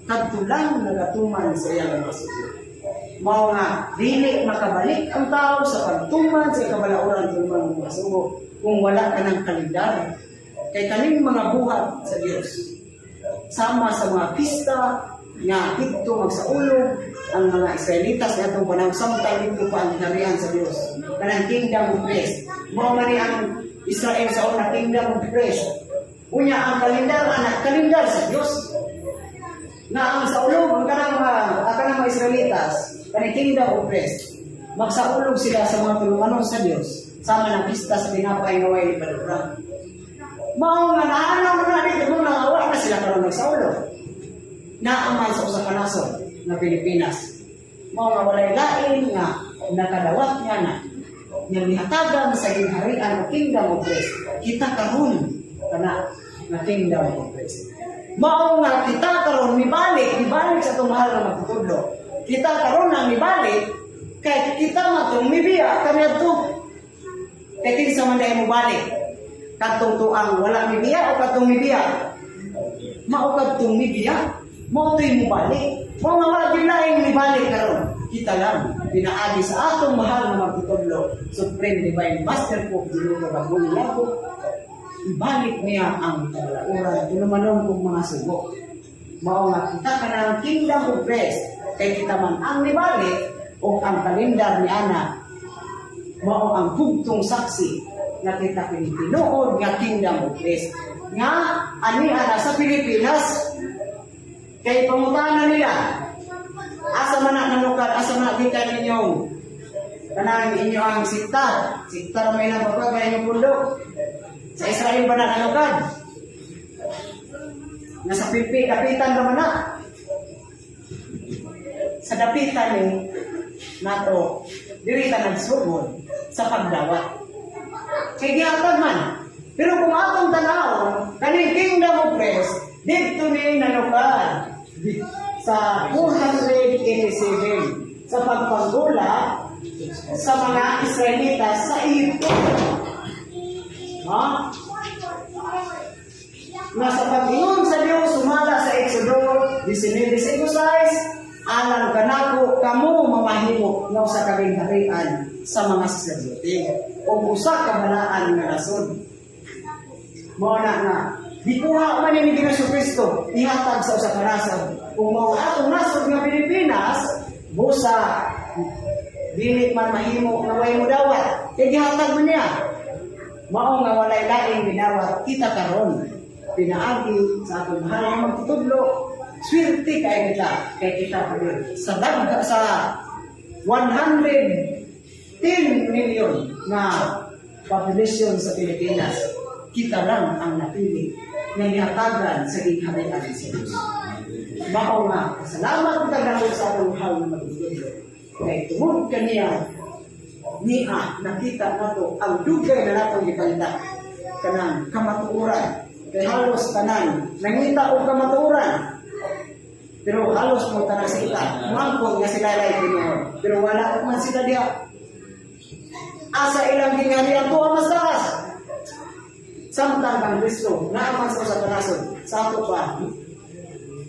Kadto lang nagatuman sa iyang mga sugo. Mao nga dili makabalik ang tao sa pagtuman sa kabalauran tulumanon ug masugo kung wala ka ng kalendar. Kay kaning mga buhat sa Dios sama sa mga pista nga didto magsaulog ang mga Israelitas sa atong panahon samtang didto pa ang gingharian sa Dios, kanang kingdom of priests. Mao man ni ang Israel sa una, kingdom of priests. Unya ang kalendar ana, kalendar sa Dios nga ang saulog ang kanang mga Israelitas, kaning kingdom of priests, magsaulog sila sa mga tulumanon sa Dios sama ng pista sa tinapay nga way lebadura. Mao nga naanaw na dito mo na wa na sila karon nagsaulog. Naaman sa usa ka nasod nga Pilipinas. Mao nga walay lain nga nakadawat nga na nga mihatagan sa gingharian o kingdom of priests. Kita karon kana nga kingdom of priests. Mao nga kita karon mibalik, mibalik sa atong mahal nga magtutudlo. Kita karon ang mibalik kay kita man tong mibiya kaniadto. Kay kinsa man diay mobalik? Kadtong tuang wala mibiya o kadtong mibiya? Mao kadtong mibiya. Mao to'y mobalik. Mao nga wala gyud laing mibalik karon. Kita lang pinaagi sa atong mahal na magtutudlo, Supreme Divine Master Pope Ginuo Bagong Yabo. Ibalik niya ang kabalauran, tulumanon kong mga sugo. Mao nga kita kanang kingdom of priests kay kita man ang mibalik o ang kalendar ni ana mao ang bugtong saksi nga kita kini tinuod nga kingdom of priests nga ani ana sa Pilipinas. Kay pangutana nila, asa man na nanukad, asa man na gikan ninyong kanang inyo ang sikta sikta ra may ilang pagkaga inyong pundok, sa Israel ba na nanukad? Nasa pipi dapitan ra man na. Sa dapitan ni nato diri ta nagsugod sa pagdawat kay gihatag man. Pero kung atong tan-awon, kaning kingdom of priests didto ni nanukad sa 487 sa pagpanggula sa mga Israelita sa Egypto. Ha? Nga sa pag-ingon sa Dios sumala sa Exodo 19:6, "Alang kanako kamo mamahimo nga usa ka gingharian sa mga saserdote o usa ka balaan nga nasod." Mao na nga gikuha man ni Ginoo Kristo, ihatag sa usa ka nasod. Kung mao atong nasod nga Pilipinas, busa dili man mahimo nga way mo dawat kay gihatag man niya. Mao nga walay laing gidawat, kita karon pinaagi sa atong mahal nga magtutudlo. Swerte kay kita kay kita karon sa dagga sa 110 million na population sa Pilipinas, kita lang ang napili nga gihatagan sa gingharian sa Dios. Mao nga salamat kita dahil sa atong mahal nga magtutudlo kay tungod kaniya niya nakita nato ang dugay na natong gipangita, kanang kamatuoran. Kay halos tanan nangita og kamatuoran, pero halos mo tanan sa ita moangkon nga sila lay tinuod, pero wala man sila diha. Asa ilang gingharian to ang mas taas, samtang ang Kristo naa man sa usa ka nasod. Sa ato pa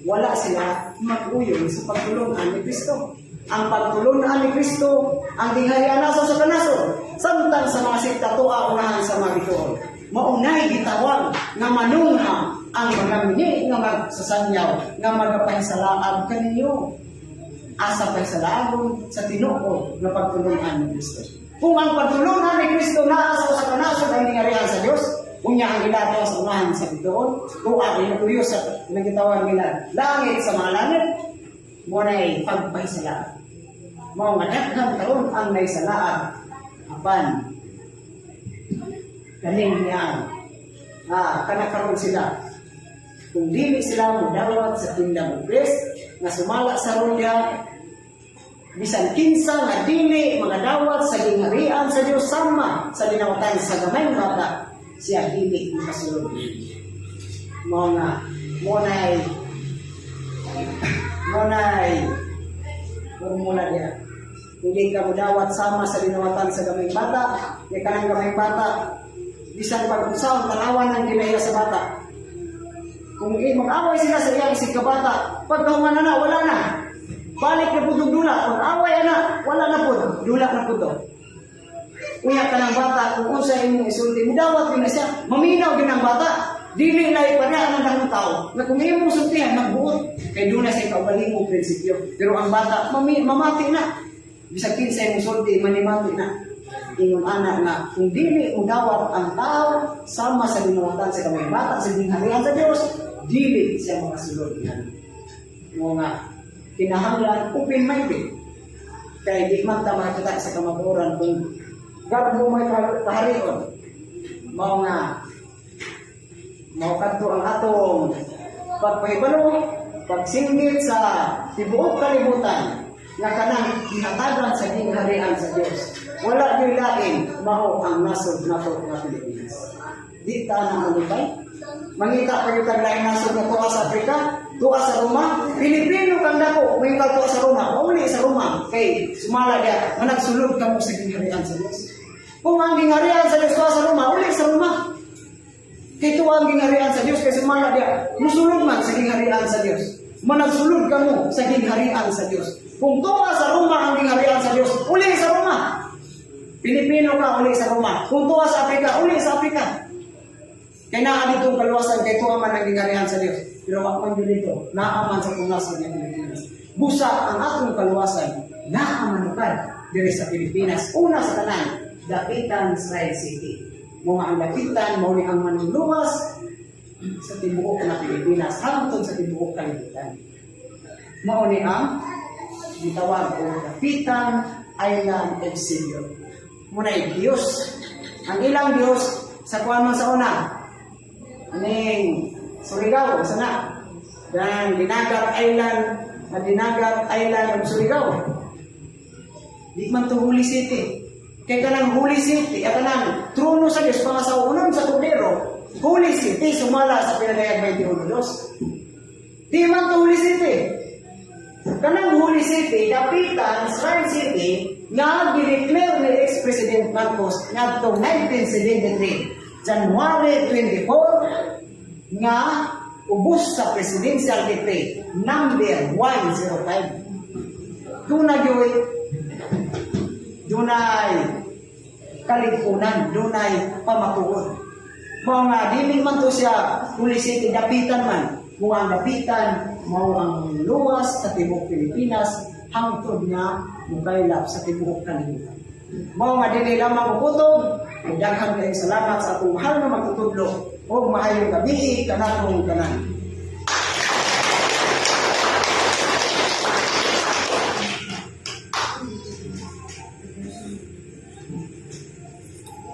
wala sila mag-uyon sa pagtulungan ni Kristo. Ang pagtulungan ni Kristo, ang gingharian nasa sa kanasod, samtang sa mga sekta tuwa unahan sa mga bituon. Maunay gitawag nga manungha ang mga mini nga magsasanyaw nga magapahisalaag kaninyo. Asa pahisalaagong sa tinuod nga pagtulungan ni Kristo? Kung ang pagtulungan ni Kristo naa sa usa ka nasod ang gingharian sa Dios, unya ang ilato sa unahan sa bituon, kung ang inutuyo sa nagitawag nila langit sa mga langit, mo na'y pagpahisalaag. Mao nga daghan karon ang nahisalaag apan kaning niya kana karon sila kung dili sila modawat sa kingdom of priests nga sumala sa Roma, bisan kinsa nga dili mga dawat sa gingharian sa Dios sama sa dinawatan sa gamayng bata, siya dili makasulod. Mao nga mo nay formula niya. Hindi ka modawat sama sa dinawatan sa gamayng bata, kay kanang gamayng bata, bisan pag-usaw, tanawan ng ginaya sa bata. Kung mag-away sila sa iyang sigkabata, pagkahuman na na, wala na. Balik na pud og dula. Kung away ana, wala na pud, dula na pud to. Unya ka ng bata, kung unsa imong isulti, mudawat gyud na siya, maminaw gyud ang bata. Dili na ipareha ng dahong tao na kung imong sultihan, magbuot. Kay duna sa kaugalingong prinsipyo. Pero ang bata, mamati na. Bisag kinsay mong sulti, manimati na. Ingon ana nga, kung dili udawat ang tao, sama sa ginawatan sa kamay bata sa gingharian sa Dios, dili siya makasulod yan. Mo nga, kinahanglan open-minded. Kay di man ta makita sa kamatuoran kung garbo may kaharion. Mao nga, mao kadto ang atong pagpahibalo, pagsinggit sa tibuok kalibutan nga kanang gihatagan sa gingharian sa Dios. Wala gyud lain, mao ang nasod nato nga Pilipinas. Di ta na malupay. Mangita pa gyud tag laing nasod nga tuwa sa Afrika, tuwa sa Roma, Pilipino kang dako, may tuwa sa Roma, pauli sa Roma kay sumala diya, managsulod kamo sa gingharian sa Dios. Kung ang gingharian sa Dios tuwa sa Roma, uli sa Roma. Kay tuwa ang gingharian sa Dios kay sumala diya, musulod man sa gingharian sa Dios. Managsulod kamo sa gingharian sa Dios. Kung tuwa sa Roma ang gingharian sa Dios, uli sa Roma. Pilipino ka, uli sa Roma. Kung tuwa sa Afrika, uli sa Afrika. Kay naa dito ang kaluwasan, kay tuwa man ang gingharian sa Dios. Pero wa man gyud dito, naa man sa atong nasod nga Pilipinas. Busa ang atong kaluwasan, naa man ukad diri sa Pilipinas. Una sa tanan, Dapitan Shrine City. Mga ang Dapitan, mao ni ang manluluwas sa tibuok na Pilipinas, hangtod sa tibuok kalibutan. Mao ni ang gitawag og Dapitan Island of Savior. Muna'y Diyos. Ang ilang Diyos sa kuan man sa una, aning Surigao, sa na. Dan Dinagat Island, na Dinagat Island of Surigao. Di man to Holy City. Kay kanang Holy City, at kanang trono sa Diyos, pangasawunon sa Kordero, Holy City, sumala sa Pinadayag 21.2. Di man to Holy City. Kanang Holy City, Dapitan, Shrine City, nga gideclare ni ex-President Marcos ngadtong 1973, January 24, nga ubos sa Presidential Decree number 105. Doon na gyud, dunay kaligpunan, dunay pamatuod. Mao nga dili man to siya Holy City, Dapitan man. Mao ang Dapitan mao ang luwas sa tibuok Pilipinas hangtod nga mukaylap sa tibuok kalibutan. Mao nga dili lamang kutob, ug daghan kayong salamat sa atong mahal nga magtutudlo ug maayong gabi kanatong tanan.